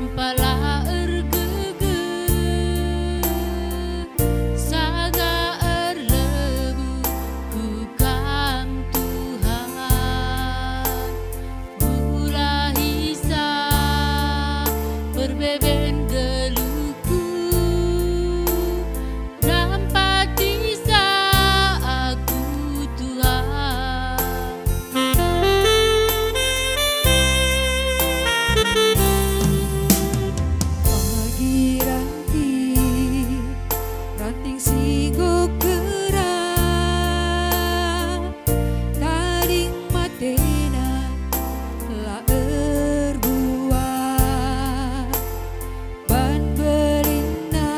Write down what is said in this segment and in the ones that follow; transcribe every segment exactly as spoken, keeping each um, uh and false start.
Pala ergegeh, sanga erlebuh ku Kam, Tuhan. Ulahi sa perbeben geluhku, nampati sa aku, Tuhan. Pagi ranting, ranting si enggo kera, tading matena la erbuah. Ban belinna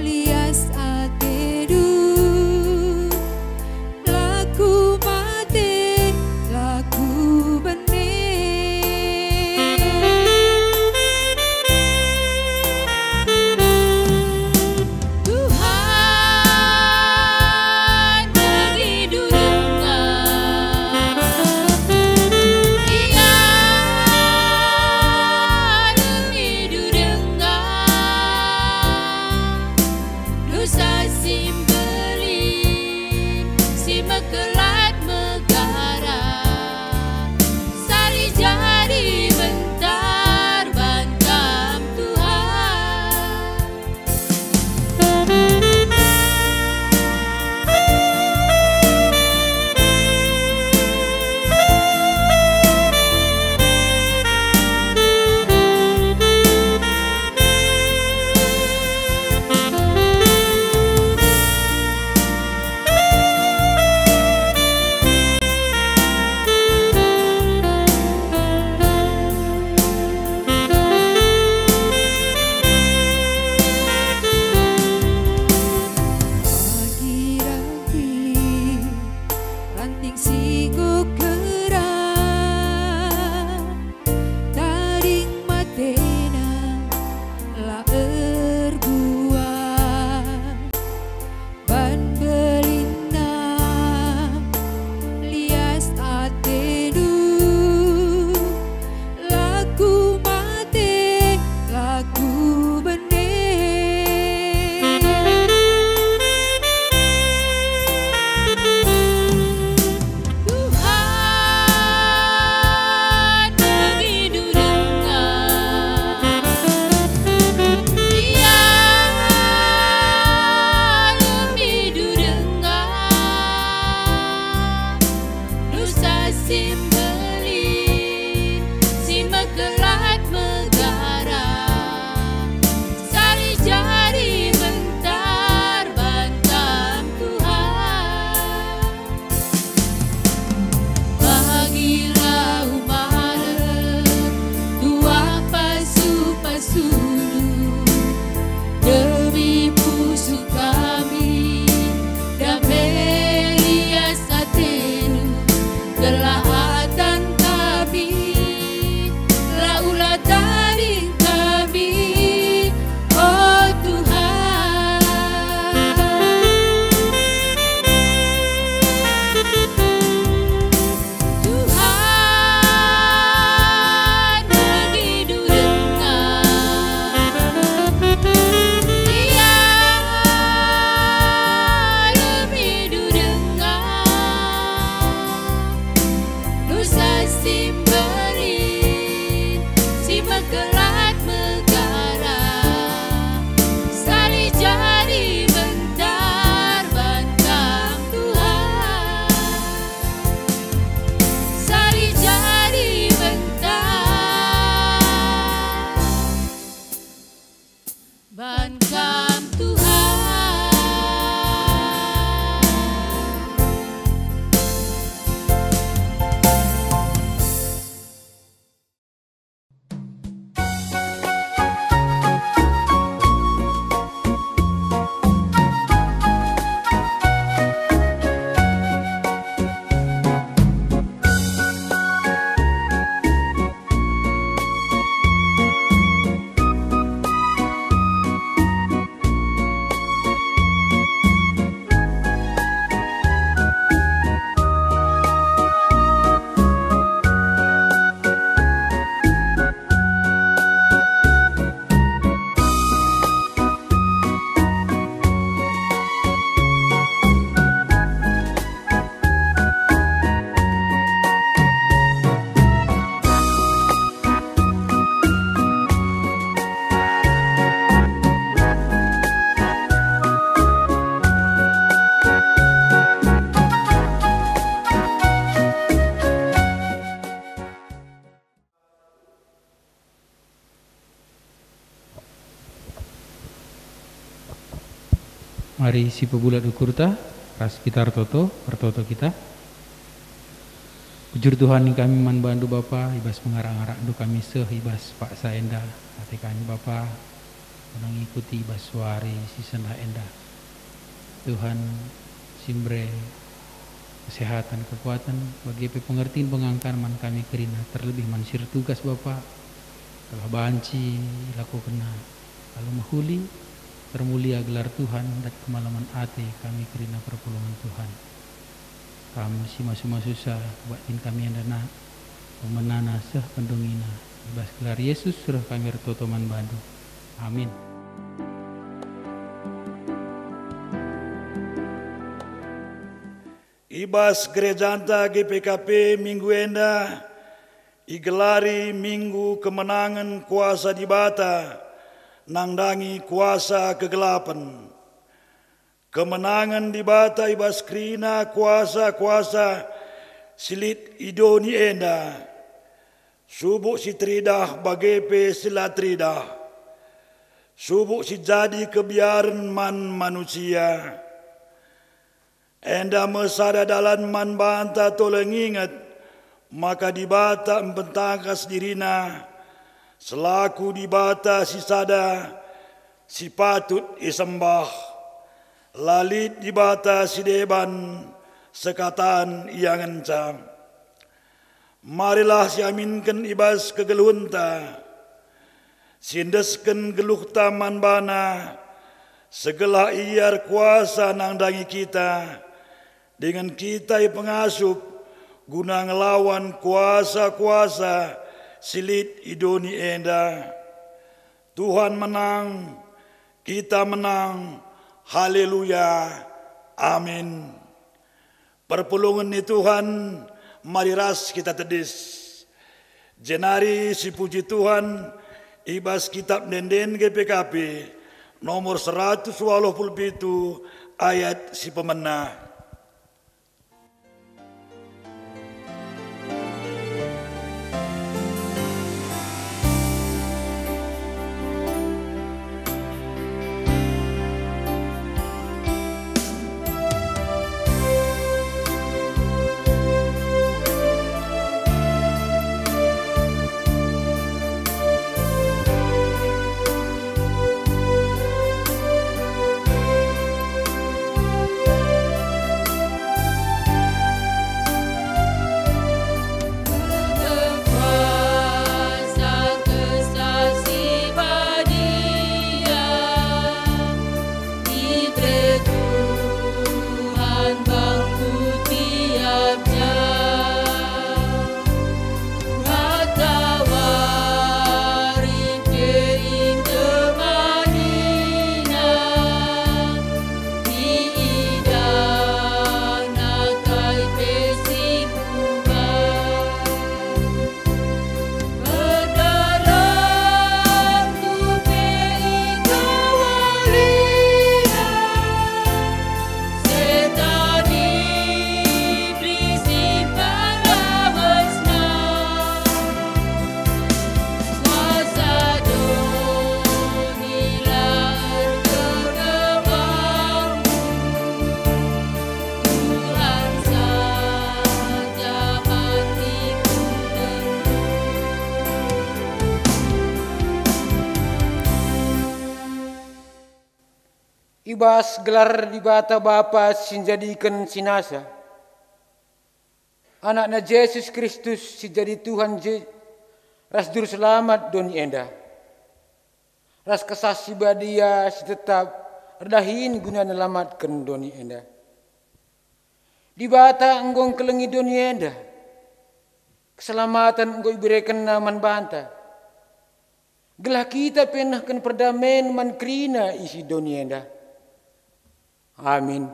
lias atendu, la ku mate, la ku bene. Tuhan, begindu denga. Ia, begindu denga. Dosa si mbelin, si mekelat megara, sali jadi bentar ban Kam, Tuhan. Pagi ranting, ranting si enggo kera, tading matena la erbuah. Ban belinna lias atendu, la ku mate, la ku bene. Tuhan, begindu denga. Ia, begindu denga. Dosa si mbelin, si mekelat megara, sali jadi bentar ban Kam, Tuhan. Bagilah umat tuah pasu-pasuNdu, demi pusuh kami, dame lias ateNdu, gelah atan kami, la ula tading kami, o Tuhan. Tuhan, begindu denga. Ia, begindu denga. Dosa si mbelin, si mekelat megara, sali jadi bentar ban Kam, Tuhan. Sali jadi bentar ban Kam, Tuhan. Mari sipebulat ukurta, ras kita ertoto, ertoto kita. Bujur Tuhan kami man bandu Bapa, i bas pengarak-ngarakndu kami seh i bas paksa enda. Ate kami Bapa, guna ngikuti i bas wari si sendah enda. Tuhan, si mbere kesehatan, kekuatan, bage pe pengertin pengangkan man kami kerina, terlebih man si ertugas Bapa, telah banci ilakokenna alu mehuli, termulia gelar Tuhan, dat kemalemen ate kami kerina perpulungen Tuhan. Kam si masu-masusa, kubatin kami enda nak, pemenana seh pendungina. I bas gelar Yesus reh kami ertoto man bandu. Amin. I bas gerejanta G P K P minggu enda igelari Minggu Kemenangen Kuasa Dibata nandangi kuasa kegelapen. Kemenangen Dibata i bas kerina kuasa-kuasa si lit i doni enda, subuk si teridah bage pe si la teridah, subuk si jadi kebiaren man manusia. Enda me sada dalan man banta tole nginget maka Dibata mpentangkas diriNa selaku Dibata si sada si patut isembah. La lit Dibata si deban sekatan ia ngenca. Marilah siaminken i bas kegeluhenta, siendesken geluhta man baNa, segelah Ia erkuasa nandangi kita, dingen kita ipengasup guna ngelawan kuasa-kuasa si lit i doni enda. Tuhan menang, kita menang. Haleluya. Amin. Perpulungen ni Tuhan, mari ras kita tedis. Jenari sipuji Tuhan i bas Kitap Ende-enden G P K P nomor seratus waluh puluh pitu ayat si pemena. Iberre Tuhan bangku tiap jam, rata wari pe itemaniNa, iidahNa kai pe si kuga. Tuhan saja hatiku tentu. I bas gelar Dibata Bapa si njadiken si nasa, AnakNa Jesus Kristus si jadi Tuhan je-, ras Juru Selamat doni enda, ras Kesah Si Badia si tetap erdahin guna nelamatken doni enda. Dibata enggo engkelengi doni enda. Keselamaten enggo iberekenNa man banta, gelah kita pe nehken perdamen man kerina isi doni enda. Amin.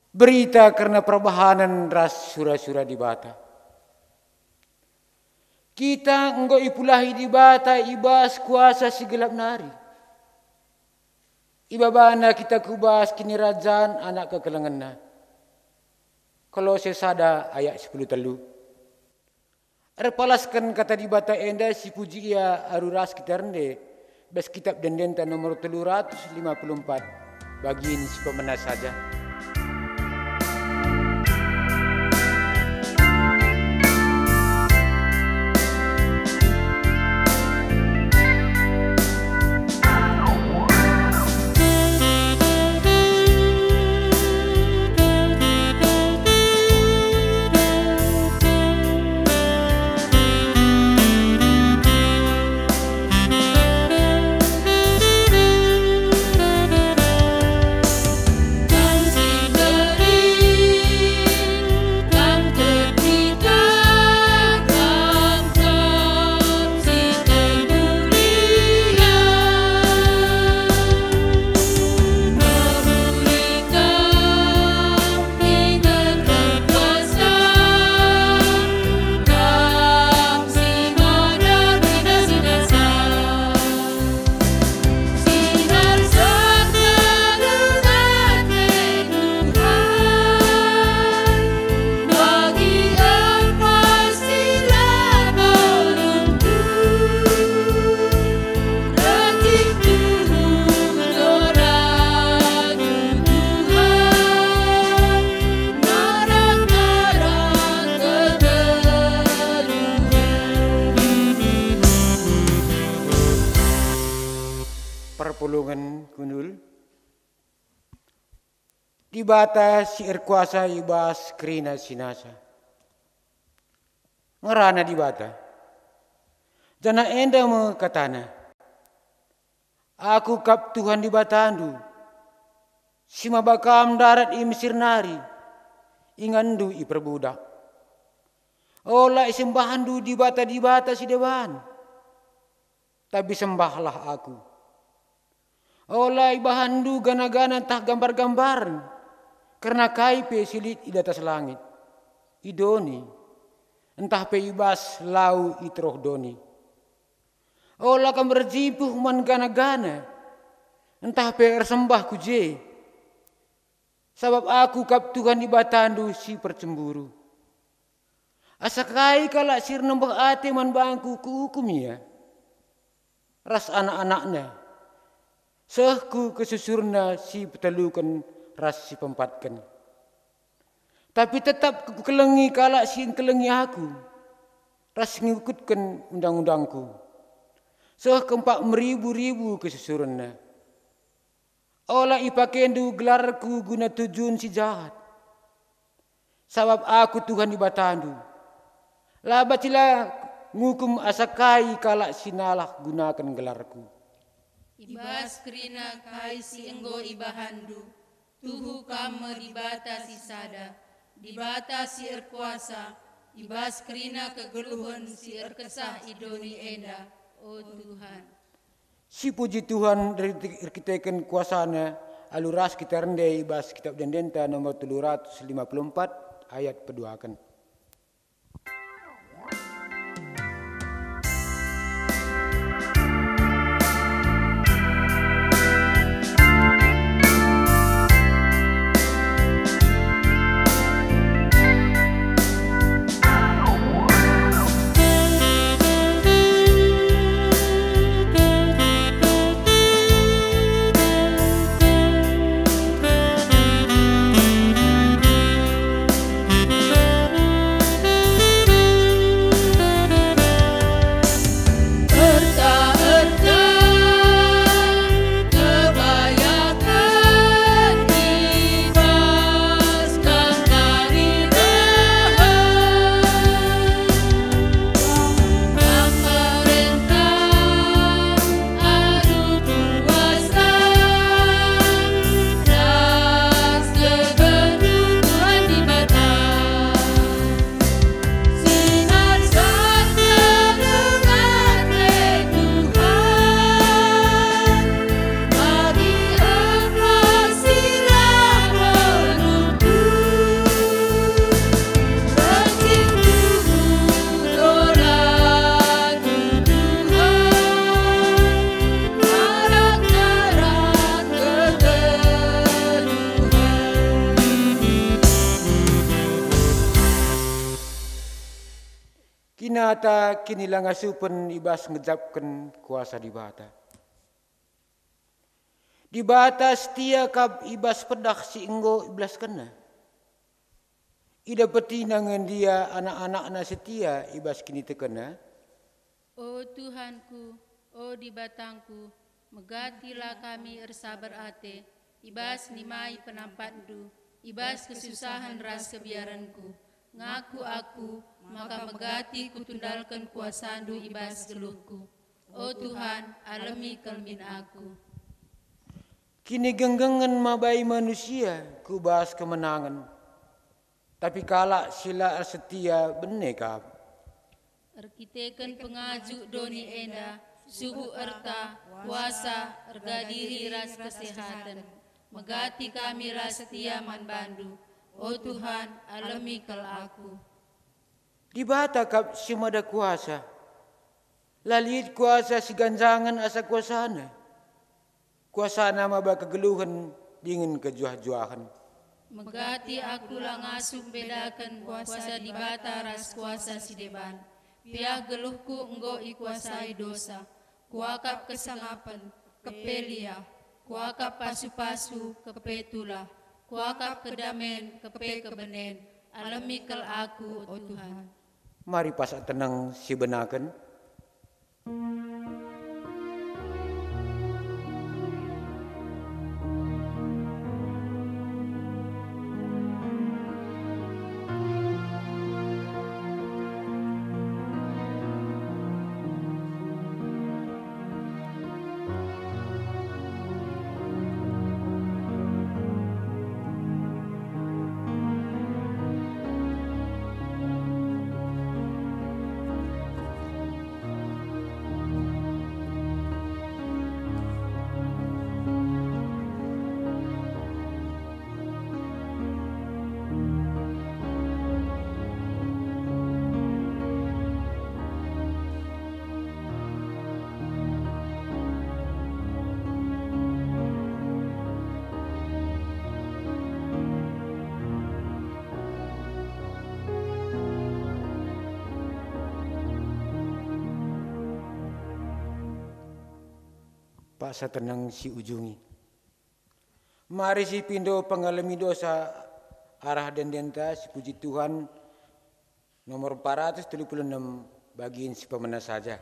Berita kerna perbahanen ras sura-sura Dibata. Kita enggo ipulahi Dibata i bas kuasa si gelap nari. Ibabana kita ku bas kinirajan Anak kekelengenNa. Kolose sada ayat sepuluh telu. Erpalasken kata Dibata enda sipuji ia alu ras kita rende bas Kitap Ende-enden nomor telu ratus lima puluh empat, bagin si pemena saja. Perpulungen kundul. Dibata si erkuasa i bas kerina si nasa. Ngerana Dibata. Janah enda me kataNa, "Aku kap Tuhan Dibatandu, si maba kam ndarat i Mesir nari, inganndu iperbudak. Ola isembahndu dibata-dibata si deban, tapi sembahlah Aku. Ola ibahanndu gana-gana ntah gambar-gambaren kerna kai pe si lit i datas langit, i doni, ntah pe i bas lau i teruh doni. Ola kam erjimpuh man gana-gana, ntah pe ersembah ku je, sabap Aku kap Tuhan Dibatandu si percemburu. Asa kai kalak si ernembeh ate man bangKu, Kuukum ia, ras anak-anakna, seh ku kesusurenna si peteluken ras si peempatken. Tapi tetap Kukelengi kalak si ngkelengi Aku, ras ngikutken undang-undangKu, seh keempat meribu-ribu kesusurenna." Ola ipakendu gelarKu guna tujun si jahat, sabap Aku Tuhan Dibatandu, la banci la ngukum asa kai kalak si nalah gunaken gelarKu. I bas kerina kai si enggo ibahanndu, tuhu kam me Dibata si sada, Dibata si erkuasa, i bas kerina kegeluhen si erkesah i doni enda, o Tuhan. Sipuji Tuhan erkiteken kuasaNa, alu ras kita rende i bas Kitap Ende-endenta nomor telu ratus lima puluh empat, ayat peduaken. Binata kinilangasupen i bas ngejapken kuasa Dibata. Dibata setia kap i bas pedah si enggo ibelaskenNa. IdapetiNa nge ndia anak-anakNa setia i bas kinitekenNa? O Tuhanku, o Dibatangku, megatilah kami ersabar ate, i bas nimai penampatNdu, i bas kesusahen ras kebiarenku. Ngaku aku maka megati kutundalken kuasaNdu i bas geluhku. O Tuhan, alemi kal min aku. Kinigenggengen mabai manusia ku bas kemenangen, tapi kalak si la ersetia bene kap. Erkiteken pengajuk doni enda, subuk erta, kuasa, erga diri ras kesehaten. Megati kami la setia man baNdu, o Tuhan, alemi kal aku. Dibata kap si mada kuasa. La lit kuasa si ganjangen asa kuasaNa. KuasaNa maba kegeluhen dingen kejuah-juahen. Megati aku la ngasup mbedaken kuasa Dibata ras kuasa si deban. Piah geluhku enggo ikuasai dosa. Kuakap kesengapen, kepe liah. Kuakap pasu-pasu, kepe tulah. Kuakap kedamen, kepe kebenen. Alemi kal aku, o Tuhan. Mari pasak teneng sibenaken. Paksa teneng si ujungi. Mari sipindo pengalemi dosa arah ende-endenta si puji Tuhan, nomor empat ratus telu puluh enam, bagin si pemena saja.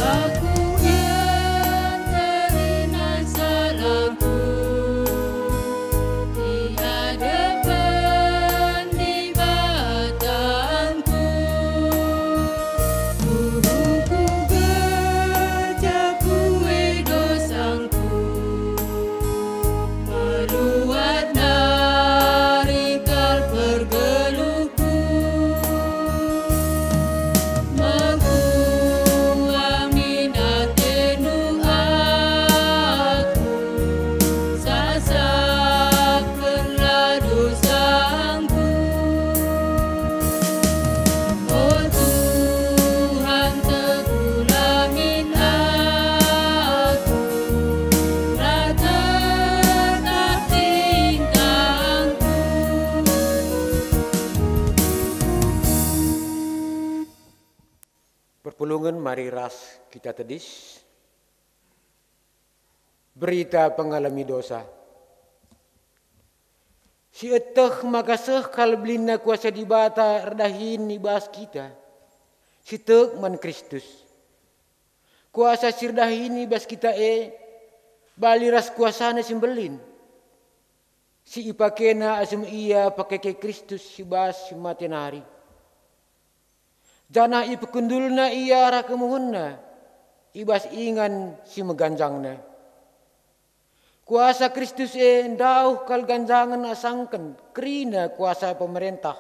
Aku enda terina salahku di hadapan Dibatangku. Tuhu ku geja kue dosangku. Meluat nari kal pergeluhku. Mekuah min atendu aku, sasapkenlah dosangku. O Tuhan, tegula min aku, ratalah tingkahku. Perpulungen mari ras kita tedis. Berita pengalemi dosa. Sieteh maka seh kal belinna kuasa Dibata erdahin i bas kita, si tek man Kristus. Kuasa si erdahin i bas kita e bali ras kuasaNa si mbelin, si ipakeNa asum Ia pakeke Kristus i bas si mate nari. Janah ipekundulNa Ia arah kemuhenNa i bas ingan si meganjangna. Kuasa Kristus e ndauh kal ganjangen asangken kerina kuasa pemerentah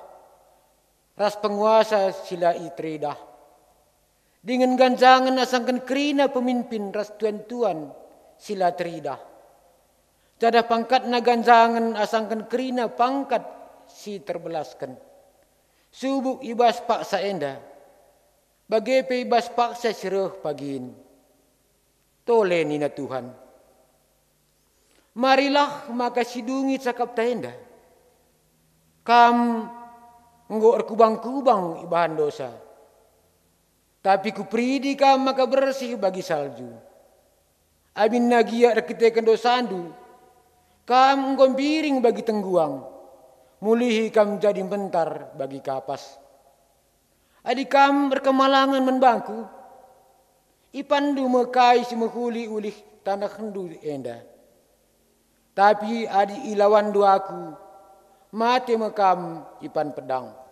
ras penguasa si la teridah, dingen ganjangen asangken kerina pemimpin ras tuan-tuan si la teridah, janah pangkatna ganjangen asangken kerina pangkat si terbelasken, subuk i bas paksa enda, bage pe i bas paksa si reh pagin. Tole nina Tuhan, "Marilah maka sidungi cakapta enda. Kam enggo erkubang-kubang ibahan dosa, tapi Kuperidi kam maka bersih bagi salju. Aminna gia erkiteken dosandu, kam enggo mbiring bagi tengguang, mulihi kam jadi mbentar bagi kapas. Adi kam erkemalangen man bangKu, ipanndu me kai si mehuli ulih tanehndu enda. Tapi adi ilawanndu Aku, mate me kam ipan pedang."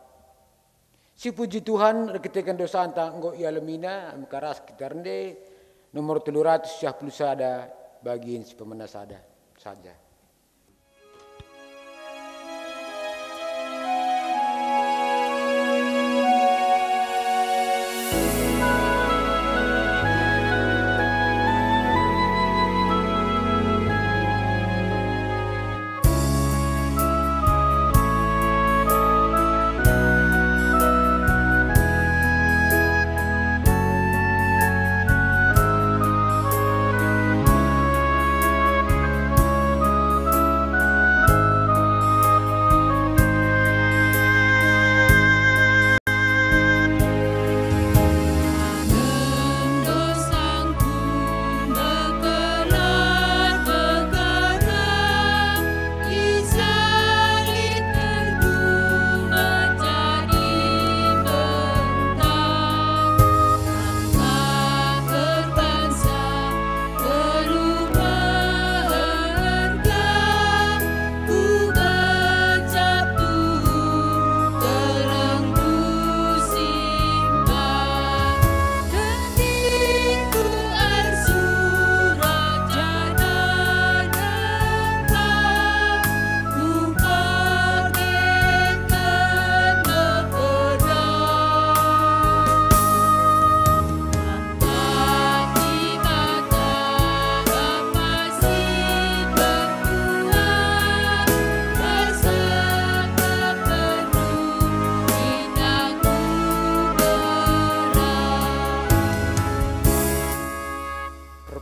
Sipuji Tuhan, erkiteken dosanta enggo ialemina, emka ras kita rende nomor telu ratus siah puluh sada, bagin si pemena sada saja.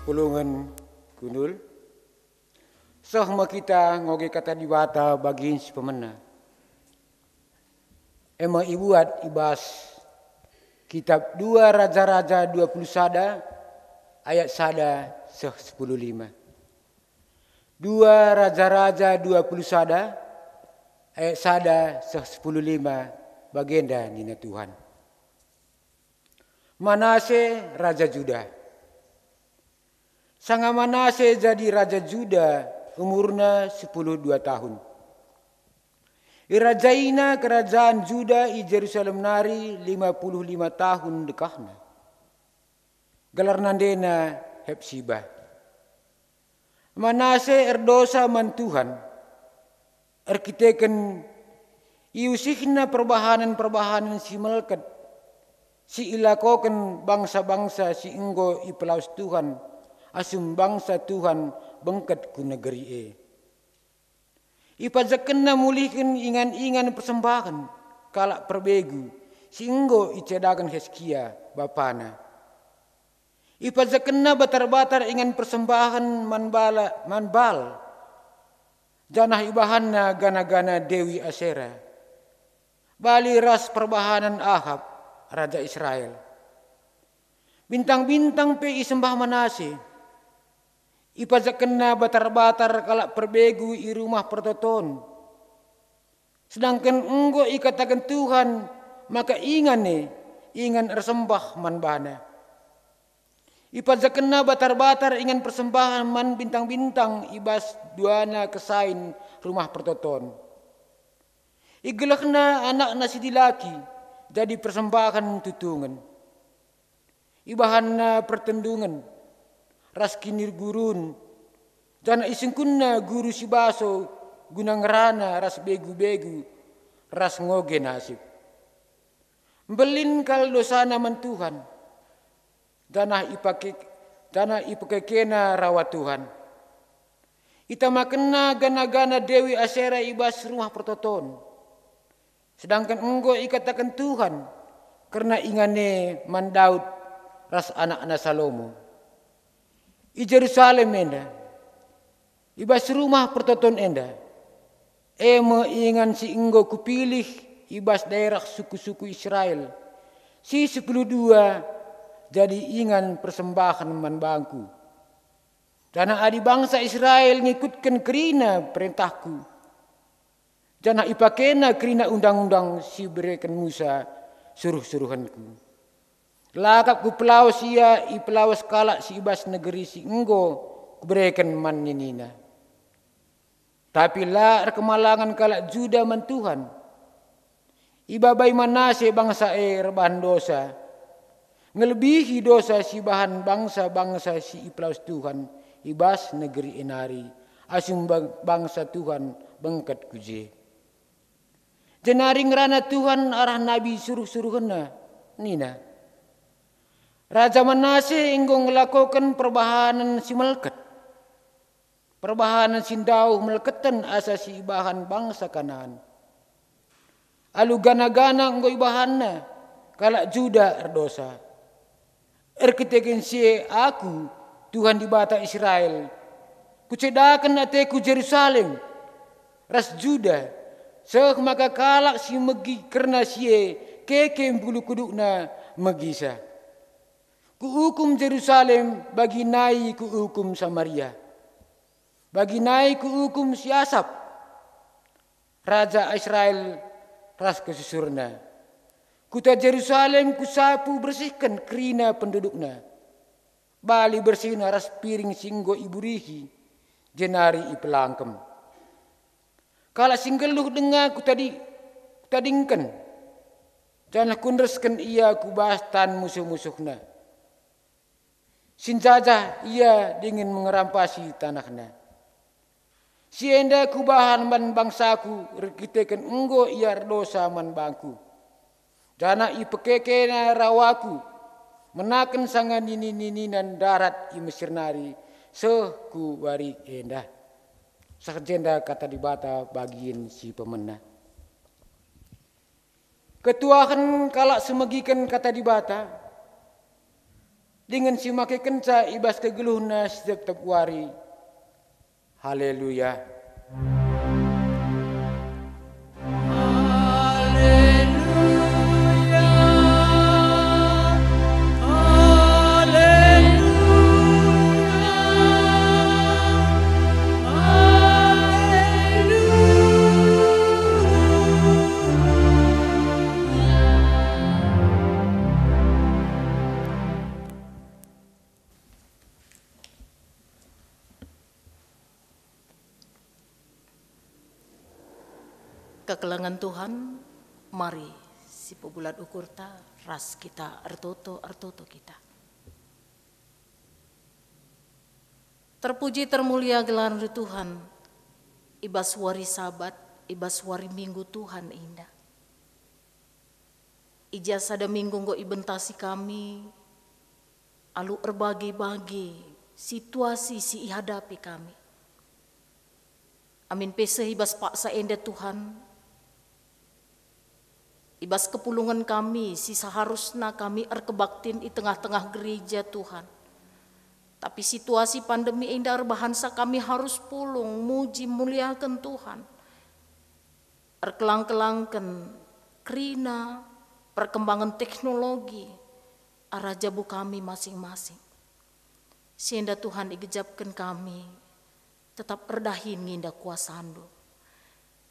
Perpulungen kundul. Seh me kita ngoge Kata Dibata bagin si pemena. E me ibuat i bas Kitap dua Raja-raja dua puluh sada ayat sada seh sepuluh lima. Dua Raja-raja dua puluh sada ayat sada seh sepuluh lima, bagenda nina Tuhan. Manase raja Juda. Sanga Manase jadi raja Juda, umurna sepuluh dua tahun. Irajaina kerajan Juda i Jerusalem nari lima puluh lima tahun dekahna. Gelar nandena Hepsiba. Manase erdosa man Tuhan, erkiteken iusihna perbahanen-perbahanen si melket si ilakoken bangsa-bangsa si enggo ipelawes Tuhan, asum bangsa Tuhan bengket ku negeri e. Ipajakkenna mulihken ingan-ingan persembahen kalak perbegu si enggo icedaken Heskia bapana. Ipajakkenna batar-batar ingan persembahen man bala, man Baal, janah ibahanna gana-gana Dewi Asera, bali ras perbahanen Ahab, raja Israel. Bintang-bintang pe isembah Manase. Ipajakkenna batar-batar kalak perbegu i Rumah Pertoton. Sedangken enggo ikataken Tuhan maka ingan e, ingan ersembah man bana. Ipajakkenna batar-batar ingan persembahen man bintang-bintang i bas duana kesain Rumah Pertoton. Igelehna anakna si dilaki jadi persembahen tutungen. Ibahanna pertendungen ras kinirgurun Janah isungkunna guru si baso guna ngerana ras begu-begu ras ngoge nasib. Mbelin kal dosana man Tuhan, janah ipake-, janah ipekekena rawa Tuhan. Itamakenna gana-gana Dewi Asera i bas rumah pertoton. Sedangken enggo ikataken Tuhan kerna ingan e man Daud ras anakna Salomo. I Jerusalem enda, i bas rumah pertoton enda, e me ingan si enggo kupilih i bas daerah suku-suku Israel, si sepuluh dua jadi ingan persembahen man bangku. Janah adi bangsa Israel ngikutken kerina perentahku, janah ipakena kerina undang-undang si ibereken Musa suruh-suruhenku. La kap kupelawes ia ipelawes kalak si i bas negeri si enggo kubereken man ninina. Tapi la erkemalangen kalak Juda man Tuhan. Ibabai Manase bangsa e erbahan dosa, ngelebihi dosa si ibahan bangsa-bangsa si ipelawes Tuhan i bas negeri e nari, asum bang-, bangsa Tuhan bengket ku je. Jenari ngerana Tuhan arah nabi suruh-suruhenna, nina, "Raja Manase enggo ngelakoken perbahanen si melket, perbahanen si ndauh melketen asa si ibahan bangsa Kanaan. Alu gana-gana enggo ibahanna, kalak Juda erdosa. Erkiteken si e Aku, Tuhan Dibata Israel, Kucedaken ateKu Jerusalem ras Juda, seh maka kalak si megi kerna si e keke mbulu kudukna megisa. Kuukum Jerusalem, bagi nai Kuukum Samaria, bagi nai Kuukum si asap, raja Israel ras kesusurna. Kuta Jerusalem Kusapu bersihken kerina pendudukna. Bali bersihna ras piring si enggo iburihi, jenari ipelangkem. Kalak si nggeluh denga Kutadi-, Kutadingken, janah Kuendesken ia ku bas tan musuh-musuhna. Si njajah ia dingen mengerampasi tanehna. Si enda Kubahan man bangsaKu erkiteken enggo ia erdosa man bangKu, janah ipekekena rawaKu, menaken sanga nini-ninina ndarat i Mesir nari seh ku wari enda." Seh jenda kata Dibata bagin si pemena. Ketuahen kalak si megiken kata Dibata, dingen si makekenca i bas kegeluhenna si tep-tep wari. Haleluya! Kekelengen Tuhan, mari sipebulat ukurta ras kita ertoto-ertoto kita. Terpuji termulia gelarNdu Tuhan, i bas wari Sabat, i bas wari Minggu Tuhan enda. I ja sada minggu enggo ibentasi kami, alu erbage-bage situasi si ihadapi kami. Amin pe seh i bas paksa enda Tuhan, i bas kepulungen kami si seharusna kami erkebaktin i tengah-tengah gereja Tuhan. Tapi situasi pandemi enda erbahansa kami harus pulung muji muliaken Tuhan. Erkelang-kelangken kerina perkembangan teknologi arah jabu kami masing-masing. Si enda Tuhan igejapken kami, tetap erdahin nge enda kuasaNdu.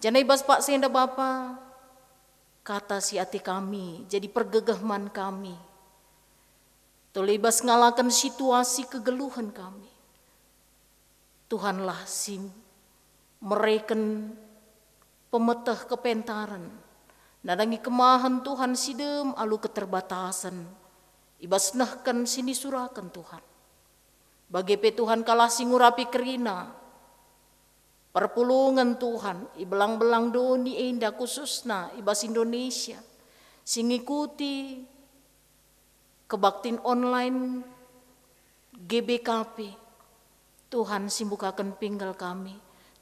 Janah i bas paksa enda Bapa, kata si ate kami jadi pergegeh man kami. Tole i bas ngalaken situasi kegeluhen kami. Tuhanlah si mereken pemeteh kepentaren, nandangi kemahen Tuhan si dem alu keterbatasen, i bas nehken si nisuraken Tuhan. Bage pe Tuhan, kalak si ngurapi kerina perpulungen Tuhan i belang-belang doni enda, khususna i bas Indonesia, si ngikuti kebaktin online G B K P. Tuhan, simbukaken pinggel kami.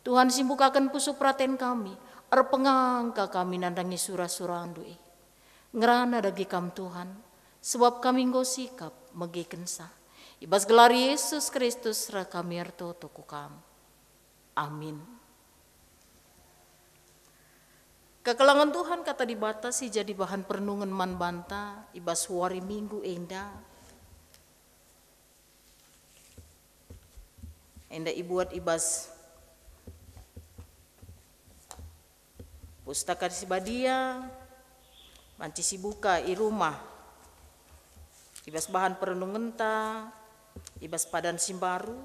Tuhan, simbukaken pusuh peraten kami. Erpengangka kami nandangi sura-suraNdu e. Ngerana dage Kam, Tuhan, sebab kami enggo sikap megekenca. I bas gelar Yesus Kristus reh kami ertoto ku Kam. Amin. Kekelengen Tuhan, Kata Dibata si jadi bahan perenungen man banta i bas wari Minggu enda, enda ibuat i bas Pustaka Si Badia, banci sibuka i rumah, i bas bahan perenungenta, i bas padan si mbaru.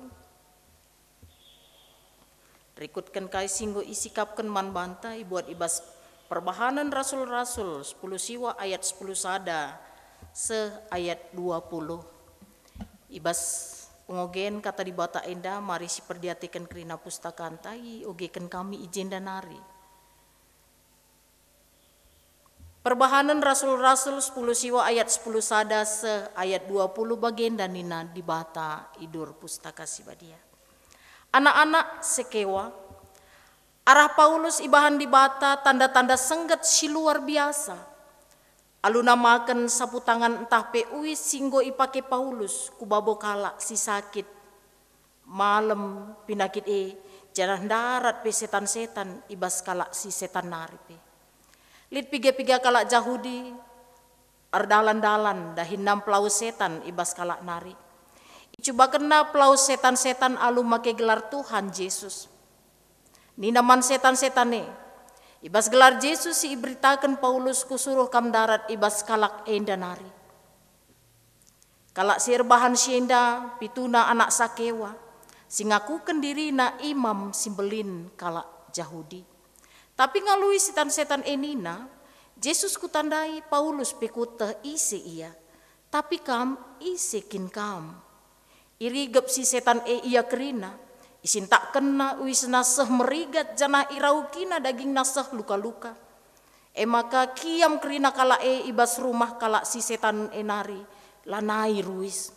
Rikutken kai si enggo isikapken man banta ibuat i bas Perbahanen Rasul-Rasul sepuluh siwa ayat sepuluh sada seh ayat dua puluh. I bas pengogen Kata Dibata enda mari siperdiateken kerina pustakanta, iogeken kami i jenda nari. Perbahanen Rasul-Rasul sepuluh siwa ayat sepuluh sada seh ayat dua puluh, bagenda nina Dibata i dur Pustaka Si Badia. Anak-anak Skewa, arah Paulus ibahan Dibata tanda-tanda sengget si luar biasa. Alu namaken sapu tangan ntah pe uis si enggo ipake Paulus ku babo kalak si sakit malem pinakit e, janah ndarat pe setan-setan i bas kalak si setan nari pe. Lit piga-piga kalak Jahudi erdalan-dalan dahin mpelawes setan i bas kalak nari. Icubakenna pelawes setan-setan alu make gelar Tuhan Jesus. Nina man setan-setan e, "I bas gelar Jesus si iberitaken Paulus, kusuruh kam ndarat i bas kalak enda nari." Kalak si erbahan si enda pituna anak Sakewa, si ngakuken dirina imam si mbelin kalak Jahudi. Tapi ngaloi setan-setan e nina, "Jesus kutandai, Paulus pe kueteh ise ia, tapi kam, ise kin kam?" Irigep si setan e ia kerina, isintakkenna uisna seh merigat janah iraukina dagingna seh luka-luka. E maka kiam kerina kalak e i bas rumah kalak si setan e nari, lanai ruis.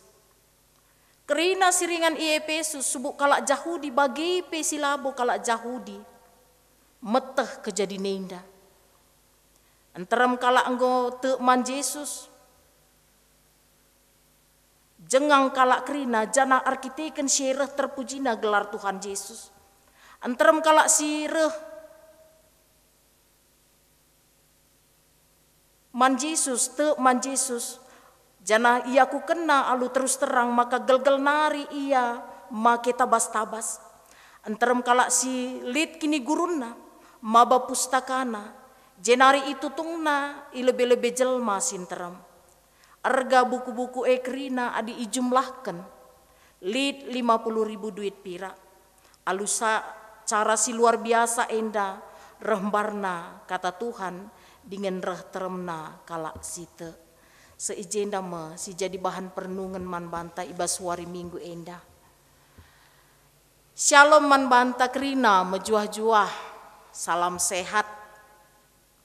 Kerina si ringan i Epesus, subuk kalak Jahudi bage pe si labo kalak Jahudi, meteh kejadin enda. Nterem kalak enggo tek man Jesus, jengang kalak kerina janah erkiteken si e reh terpujina gelar Tuhan Jesus. Nterem kalak si reh man Jesus, tek man Jesus, janah iakukenna alu terus terang maka gelgel nari ia make tabas-tabas. Nterem kalak si lit kinigurunna, maba pustakana, jenari itutungna i lebe-lebe jelma si nterem. Erga buku-buku e kerina adi ijumlahken, lit lima puluh ribu duit pirak. Alu sa-, cara si luar biasa enda reh mbarna Kata Tuhan dingen reh teremna kalak si tek. Seh i jenda me si jadi bahan perenungen man banta i bas wari Minggu enda. Syalom man banta kerina mejuah-juah. Salam sehat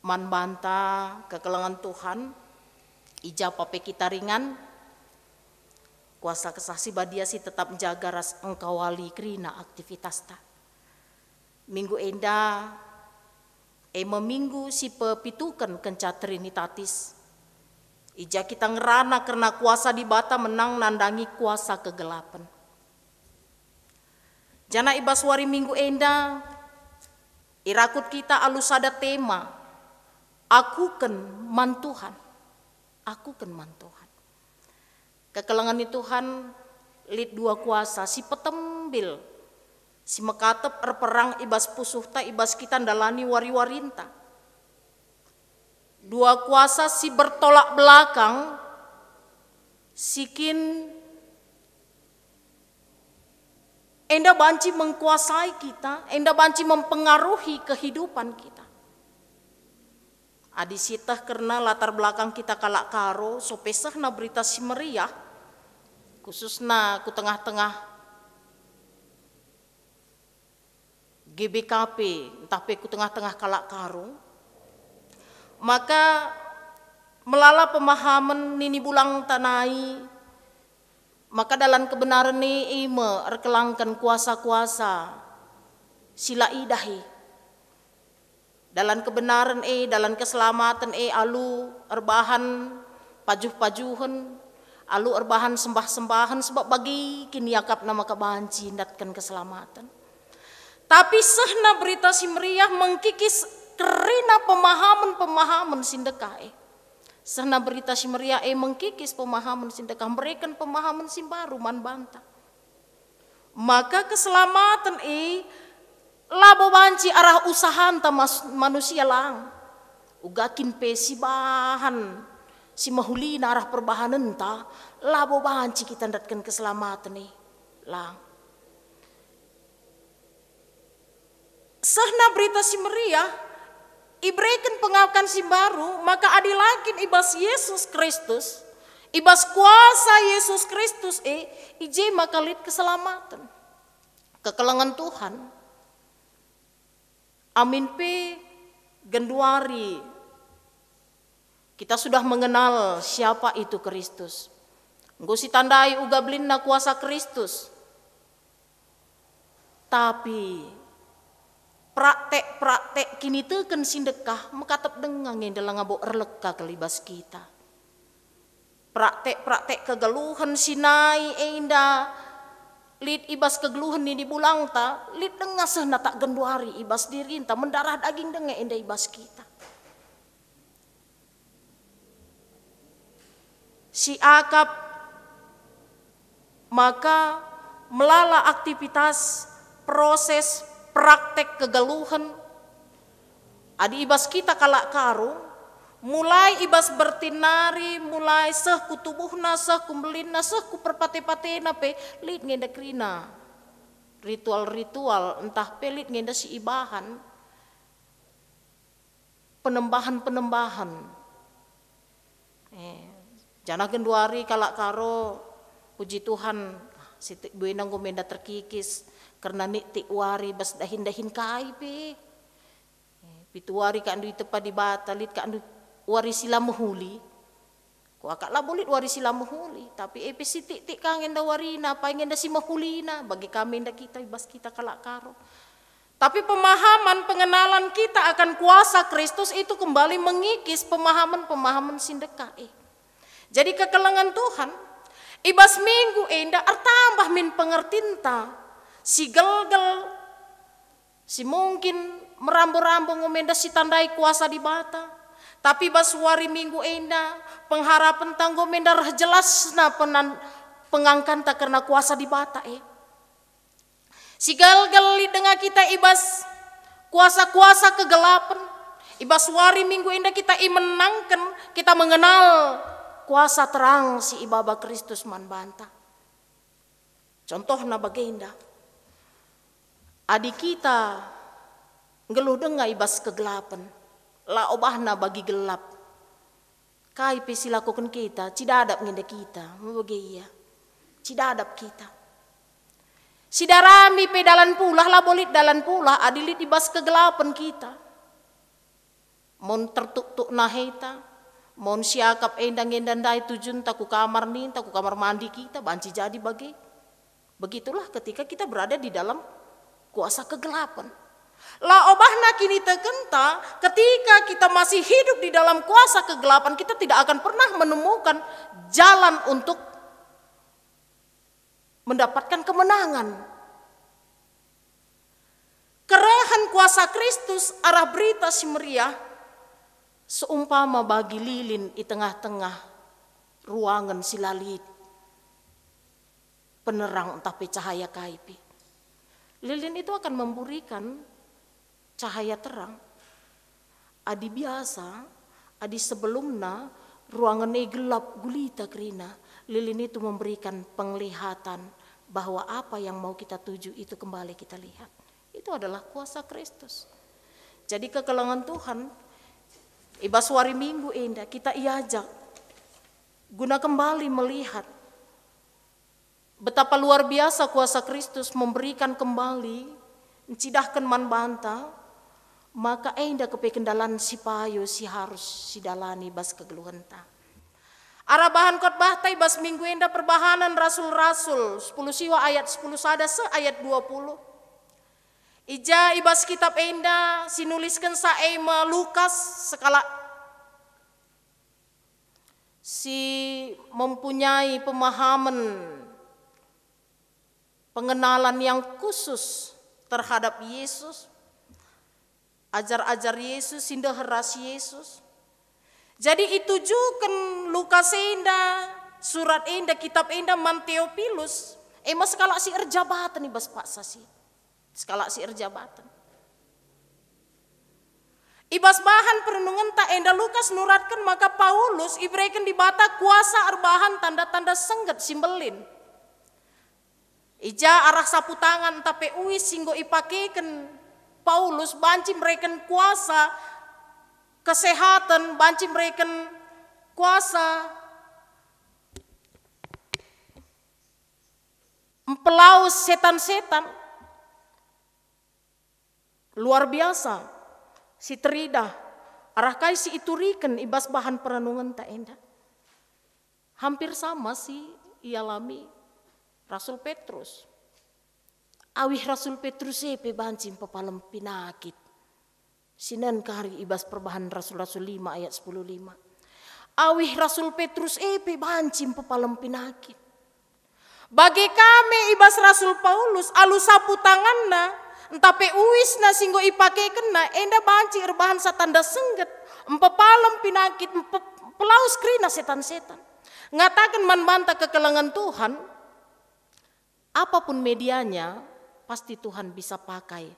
man banta kekelengen Tuhan, i ja pe kita ringan, kuasa Kesah Si Badia si tetap njaga ras engkawali kerina aktivitasta. Minggu enda, e me minggu si pepituken kenca Trinitatis, i ja kita ngerana kerna kuasa Dibata menang nandangi kuasa kegelapen. Janah i bas wari Minggu enda, irakut kita alu sada tema, "Akuken man Tuhan." Akuken man Tuhan. Kekelengen ni Tuhan, lit dua kuasa si petembil, si mekatep erperang i bas pusuhta, i bas kita ndalani wari-warinta. Dua kuasa si bertolak belakang, si kin enda banci mengkuasai kita, enda banci mempengaruhi kehidupan kita. Adi sieteh kerna latar belakang kita kalak Karo, so pe sehna Berita Si Meriah, khususna ku tengah-tengah G B K P, ntah pe ku tengah-tengah kalak Karo, maka melala pemahamen nini bulangta nai, maka dalan kebenaren e, e me erkelangken kuasa-kuasa si la idah e. Dalan kebenaren e, dalan keselamaten e alu erbahan pajuh-pajuhen, alu erbahan sembah-sembahen, sebab bagi kin iakapna maka banci ndatken keselamaten. Tapi sehna Berita Si Meriah mengkikis kerina pemahamen-pemahamen si ndekah e. Sehna Berita Si Meriah e mengkikis pemahamen si ndekah, mereken pemahamen si mbaru man banta. Maka keselamaten e labo banci arah usahanta mas-, manusia lang. Uga kin pe sibahan si mehulina arah perbahanenta, labo banci kita ndatken keselamaten e lang. Sehna Berita Si Meriah ibereken pengakuan si mbaru, maka adi la kin i bas Yesus Kristus, i bas kuasa Yesus Kristus e, i je maka lit keselamaten. Kekelengen Tuhan, amin pe genduari kita sudah mengenal siapa itu Kristus. Enggo sitandai uga belinna kuasa Kristus. Tapi praktek-praktek kiniteken si ndekah mekatep denga nge enda langa bo erleka kal i bas kita. Praktek-praktek kegeluhen si nai enda lit i bas kegeluhen nini bulangta, lit denga sehna tak genduari i bas dirinta, mendarah daging denga enda i bas kita. Si akap maka melala aktivitas, proses, praktek kegeluhen. Adi i bas kita kalak Karo, mulai i bas bertin nari, mulai seh ku tubuhna, seh ku mbelinna, seh ku perpate-patena pe, lit nge enda kerina ritual-ritual, ntah pe lit nge enda si ibahan penembahan-penembahan. Eh, janah genduari kalak Karo, puji Tuhan, sitik buena enggo menda terkikis kerna niktik wari bas dahin-dahin kai pe. Eh, pitu wari kak ndu itepa Dibata, lit kak ndu wari si la mehuli. Kuakap labo lit wari si la mehuli, tapi e pe sitik-tik ka nge enda warina, apai nge enda si mehulina, bage ka me enda kita i bas kita kalak Karo. Tapi pemahaman pengenalan kita akan kuasa Kristus itu kembali mengikis pemahaman-pemahaman si ndekah e. Jadi kekelengen Tuhan, i bas minggu enda ertambah min pengertinta si gelgel, si mungkin merambo-rambo enggo menda sitandai kuasa Dibata. Tapi bas wari minggu enda, pengharapenta enggo menda reh jelasna penan-, pengangkanta kerna kuasa Dibata e. Si gelgel lit denga kita i bas kuasa-kuasa kegelapen. I bas wari minggu enda kita imenangken, kita mengenal kuasa terang si ibaba Kristus man banta. Contohna bagenda, adi kita nggeluh denga i bas kegelapen, la obahna bagi gelap. Kai pe si lakoken kita, cidadap nge enda kita, mebage ia. Cidadap kita. Sidarami pe dalan pulah, labo lit dalan pulah, adi lit i bas kegelapen kita. Mon tertuktuk naheta, mon siakap enda nge enda ndai tujunta ku kamar ninta, ku kamar mandi kita, banci jadi bage. Begitulah ketika kita berada di dalam kuasa kegelapan. La obahna kinitekenta, ketika kita masih hidup di dalam kuasa kegelapan, kita tidak akan pernah menemukan jalan untuk mendapatkan kemenangan. Kerehen kuasa Kristus arah Berita Si Meriah seumpama bagi lilin i tengah-tengah ruangen si la lit penerang ntah pe cahaya kai pe. Lilin itu akan memberikan cahaya terang. Adi biasa, adi sebelumna ruangen e gelap gulita kerina, lilin itu memberikan penglihatan bahwa apa yang mau kita tuju itu kembali kita lihat. Itu adalah kuasa Kristus. Jadi kekelengen Tuhan, i bas wari Minggu enda kita iajak guna kembali melihat betapa luar biasa kuasa Kristus memberikan kembali ncidahken man banta, maka enda kepeken dalan si payo si harus sidalani bas kegeluhenta. Arah bahan khotbahta i bas minggu enda perbahanen Rasul-Rasul, sepuluh siwa ayat sepuluh sada seh ayat dua puluh. I ja i bas kitab enda si nuliskensa e me Lukas sekalak si mempunyai pemahaman pengenalan yang khusus terhadap Yesus, ajar-ajar Yesus, si ndeher ras Yesus. Jadi itujuken Lukas enda, surat enda, kitab enda man Teopilus, e me sekalak si erjabaten i bas paksa si, sekalak si erjabaten. I bas bahan perenungenta enda Lukas nuratken maka Paulus ibereken Dibata kuasa erbahan tanda-tanda sengget si mbelin. I ja arah sapu tangan ntah pe uis si enggo ipakeken Paulus banci mereken kuasa kesehaten, banci mereken kuasa mpelawes setan-setan. Luar biasa si teridah arah kai si ituriken i bas bahan perenungenta enda. Hampir sama si ialami Rasul Petrus. Awih Rasul Petrus e pe banci mpepalem pinakit. Sinen kari i bas Perbahan Rasul-Rasul lima ayat sepuluh lima. Awih Rasul Petrus e pe banci mpepalem pinakit. Bage ka me i bas Rasul Paulus, alu sapu tanganna, ntah pe uisna si enggo ipakekenna, enda banci erbahansa tanda sengget, mpepalem pinakit, mpe-, mpelawes kerina setan-setan. Ngataken man banta kekelengen Tuhan, apapun medianya, pasti Tuhan bisa pakai.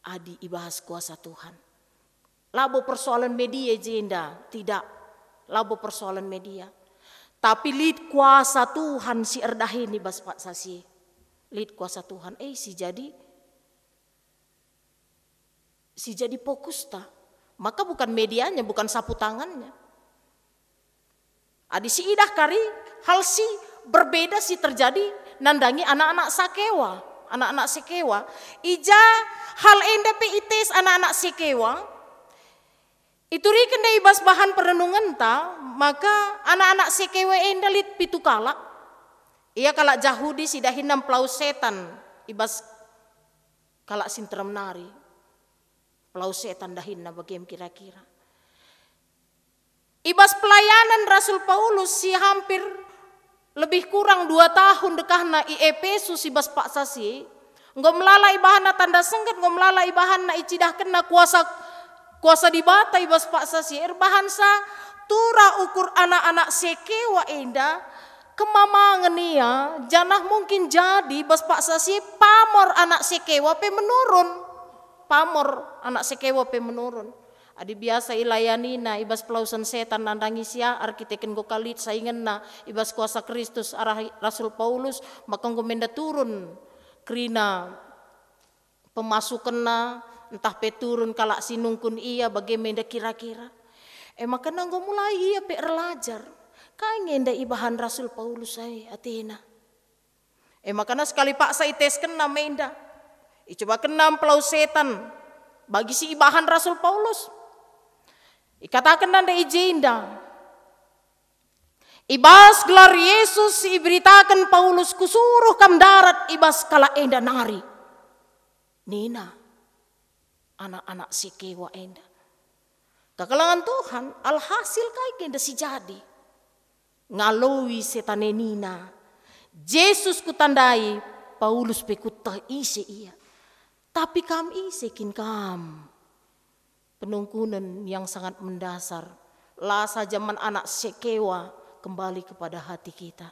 Adi ibahas kuasa Tuhan. Labo persoalan media i jenda, tidak. Labo persoalan media. Tapi lit kuasa Tuhan si erdahin i bas paksa si. Lit kuasa Tuhan, eh, si jadi, si jadi fokusta. Maka bukan medianya, bukan sapu tangannya. Adi siidah kari hal si berbeda si terjadi nandangi anak-anak Sakewa, anak-anak Sekewa. I ja hal enda pe ites anak-anak Sekewa, ituriken ndai i bas bahan perenungenta, maka anak-anak Sekewa enda lit pitu kalak. Ia kalak Jahudi si dahinna mpelawes setan i bas kalak si nterem nari. Pelawes setan dahinna bagem kira-kira. I bas pelayanan Rasul Paulus si hampir lebih kurang dua tahun dekahna i Epesus i bas paksa si, enggo melala ibahanna tanda sengget, enggo melala ibahanna icidahkenna kuasa, kuasa Dibata i bas paksa si, erbahansa tura ukur anak-anak Sekewa enda kemamangen ia, janah mungkin jadi bas paksa si pamor anak Sekewa pe menurun. Pamor anak Sekewa pe menurun. Adi biasa ilayanina i bas pelawesen setan nandangi si ar, erkiteken enggo ka lit saingenna i bas kuasa Kristus arah Rasul Paulus, maka enggo menda turun kerina pemasukenna, ntah pe turun kalak si nungkun ia, bage menda kira-kira. E maka enggo mulai ia pe erlajar. Kai nge enda ibahan Rasul Paulus ai atena? E maka sekali paksa iteskenna menda. Icobakenna mpelawes setan bagi si ibahan Rasul Paulus. Ikatakenna ndai i jenda, "I bas gelar Yesus si iberitaken Paulus, kusuruh kam ndarat i bas kalak enda nari," nina anak-anak Sekewa enda. Kekelengen Tuhan, alhasil kai nge enda si jadi? Ngaloi setan e nina, "Jesus kutandai, Paulus pe kueteh ise ia. Tapi kam ise kin kam?" Penungkunen yang sangat mendasar, la saja man anak Sekewa kembali kepada hati kita.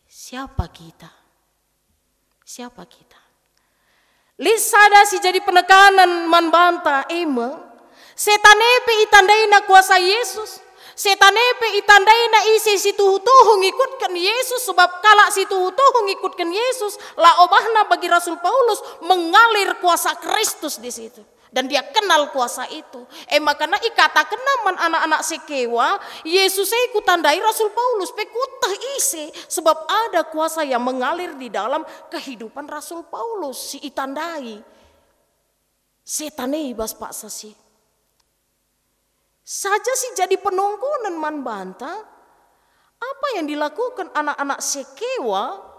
Siapa kita? Siapa kita? Lit sada si jadi penekanen man banta, e me, setan e pe itandaina kuasa Yesus. Setan e pe itandaina ise si tuhu-tuhu ngikutken Yesus, sebab kalak si tuhu-tuhu ngikutken Yesus, la obahna bagi Rasul Paulus, mengalir kuasa Kristus di situ. Dan dia kenal kuasa itu. E maka ikatakenna man anak-anak sekewa, "Yesus e kutandai Rasul Paulus, pe kueteh ise, sebab ada kuasa yang mengalir di dalam kehidupan Rasul Paulus si itandai setan e i bas paksa si." Saja si jadi penungkunen man banta, apa yang dilakukan anak-anak sekewa,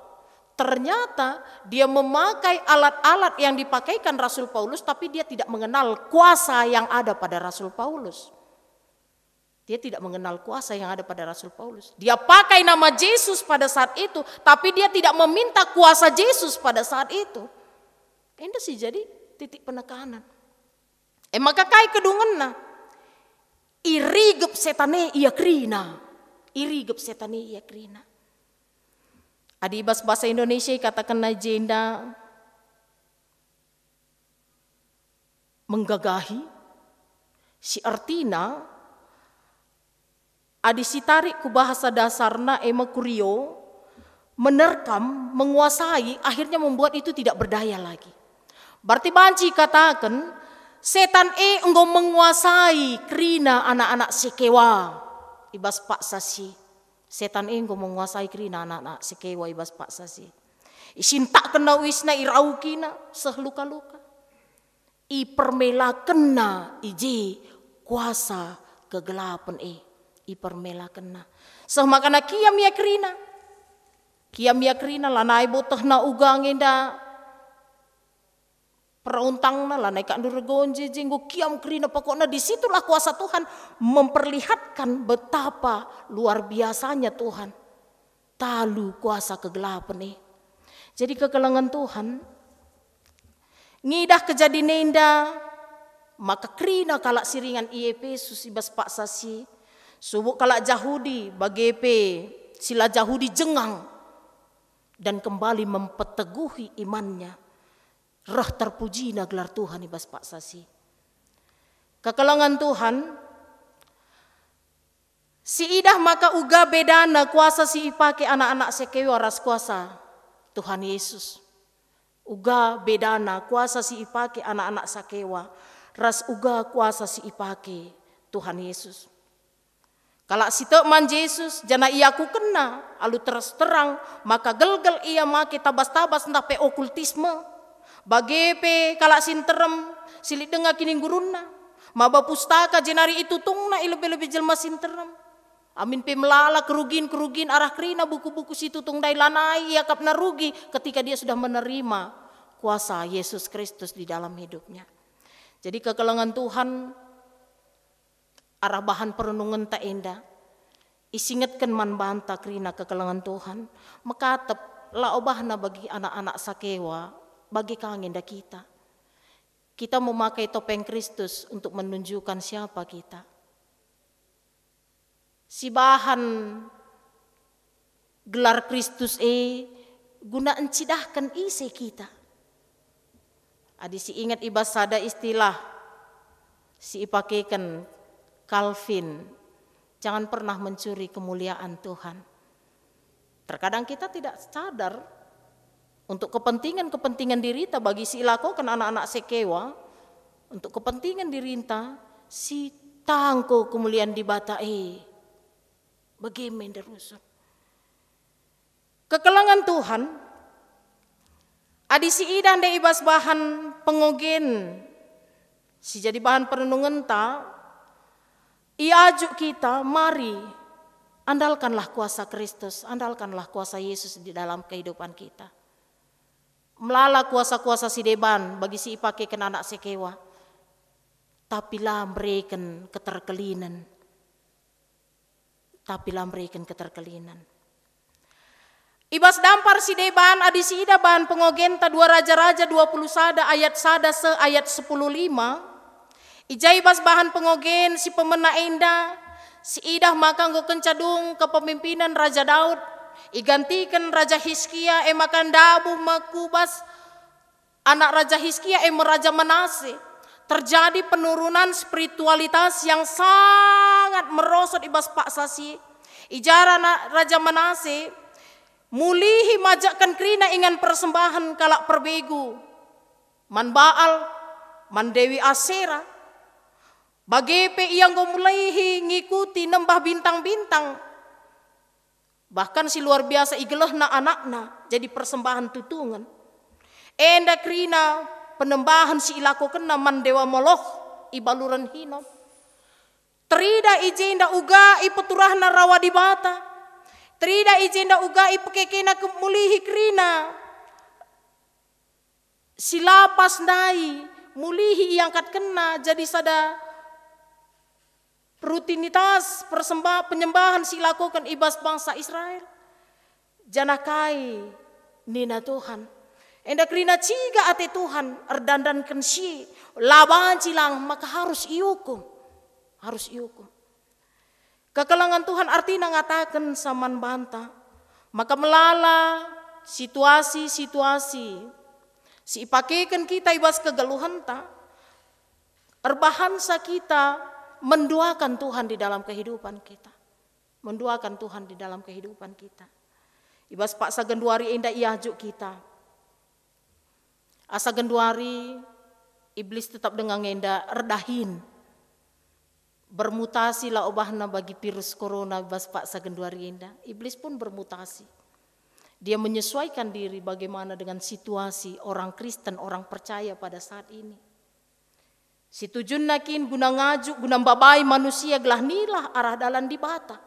ternyata dia memakai alat-alat yang dipakaikan Rasul Paulus, tapi dia tidak mengenal kuasa yang ada pada Rasul Paulus. Dia tidak mengenal kuasa yang ada pada Rasul Paulus. Dia pakai nama Jesus pada saat itu, tapi dia tidak meminta kuasa Jesus pada saat itu. Enda si jadi titik penekanan. E maka kai kedungenna? Irigep setan e ia kerina. Irigep setan e ia kerina. Adi bas bahasa Indonesia ikatakenna jenda menggagahi, si artina, adi sitarik ku bahasa dasarna e me kurio, menerkam, menguasai, akhirnya membuat itu tidak berdaya lagi. Berarti banci kataken, setan e enggo menguasai kerina anak-anak sekewa i bas paksa si. Setan e enggo menguasai kerina anak-anak sekewa i bas paksa si. Isintakkenna uisna, iraukina seh luka-luka. Ipermelakenna i je kuasa kegelapen e. Ipermelakenna. Seh makana kiam ia kerina. Kiam ia kerina, lanai botehna uga ngenda peruntangna, lanai kak ndu regonje je enggo kiam kerina. Pokokna di situlah kuasa Tuhan memperlihatkan betapa luar biasanya Tuhan. Talu kuasa kegelapen e. Jadi kekelengen Tuhan, ngidah kejadin enda, maka kerina kalak si ringan i Epesus i bas paksa si, subuk kalak Jahudi, bage pe si la Jahudi jengang dan kembali mempeteguhi imannya. Reh terpujina gelar Tuhan i bas paksa si. Kekelengen Tuhan, siidah maka uga bedana kuasa si ipake anak-anak sekewa ras kuasa Tuhan Yesus. Uga bedana kuasa si ipake anak-anak sekewa ras uga kuasa si ipake Tuhan Yesus. Kalak si tek man Jesus janah iakukenna alu terus terang maka gelgel ia make tabas-tabas ntah pe okultisme. Bage pe kalak si nterem si lit denga kininggurunna, maba pustaka jenari itutungna i lebe-lebe jelma si nterem. Amin pe melala kerugin-kerugin arah kerina buku-buku si tutung ndai lanai iakapna rugi ketika dia sudah menerima kuasa Yesus Kristus di dalam hidupnya. Jadi kekelengen Tuhan arah bahan perenungenta enda, isingetken man banta kerina kekelengen Tuhan, mekatep la obahna bagi anak-anak sakewa, bage ka nge enda kita. Kita memakai topeng Kristus untuk menunjukkan siapa kita. Sibahan gelar Kristus e guna encidahken ise kita. Adi siinget i bas sada istilah si ipakeken Calvin, jangan pernah mencuri kemuliaan Tuhan. Terkadang kita tidak sadar untuk kepentingan-kepentingan dirita bagi si ilakoken anak-anak sekewa, untuk kepentingan dirinta si tangko kemuliaan Dibata e. Bage me nderusun. Kekelengen Tuhan, adi siidah ndai i bas bahan pengogen si jadi bahan perenungenta, iajuk kita, mari andalkanlah kuasa Kristus, andalkanlah kuasa Yesus di dalam kehidupan kita. Melala kuasa-kuasa si deban bagi si ipakeken anak sekewa, tapi la mbereken keterkelinen. Tapi la mbereken keterkelinen. I bas dampar si deban adi siidah bahan pengogenta dua Raja-raja dua puluh sada ayat sada seh ayat sepuluh lima, i ja i bas bahan pengogen si pemena enda, siidah maka enggo kenca dung kepemimpinan Raja Daud, igantiken Raja Hiskia, e maka ndabuh me ku bas anak Raja Hiskia, e me Raja Manase. Terjadi penurunan spiritualitas yang sangat merosot i bas paksa si. I ja anak Raja Manase mulihi majakken kerina ingan persembahen kalak perbegu man Baal, man Dewi Asera. Bage pe ia enggo mulihi ngikuti nembah bintang-bintang. Bahkan si luar biasa igelehna anakna jadi persembahan tutungen. Enda kerina penembahen si ilakokenna man dewa Moloh i baluren Hinom. Teridah i jenda uga ipeturahna rawa Dibata. Teridah i jenda uga ipekekena kemulihi kerina. Si la pas ndai mulihi iangkatkenna jadi sada rutinitas persembah-, penyembahan si ilakoken i bas bangsa Israel. Janah kai nina Tuhan? Enda kerina ciga ate Tuhan erdandanken si la banci lang maka harus iukum. Harus iukum. Kekelengen Tuhan artina ngataken man banta, maka melala situasi-situasi si ipakeken kita i bas kegeluhenta, erbahansa kita menduakan Tuhan di dalam kehidupan kita. Menduakan Tuhan di dalam kehidupan kita. I bas paksa genduari enda iajuk kita. Asa genduari, Iblis tetap denga enda erdahin. Bermutasi la obahna bagi virus corona bas paksa genduari enda. Iblis pun bermutasi. Dia menyesuaikan diri bagaimana dengan situasi orang Kristen, orang percaya pada saat ini. Situjunna kin guna ngajuk, guna mbabai manusia gelah nilah arah dalan Dibata,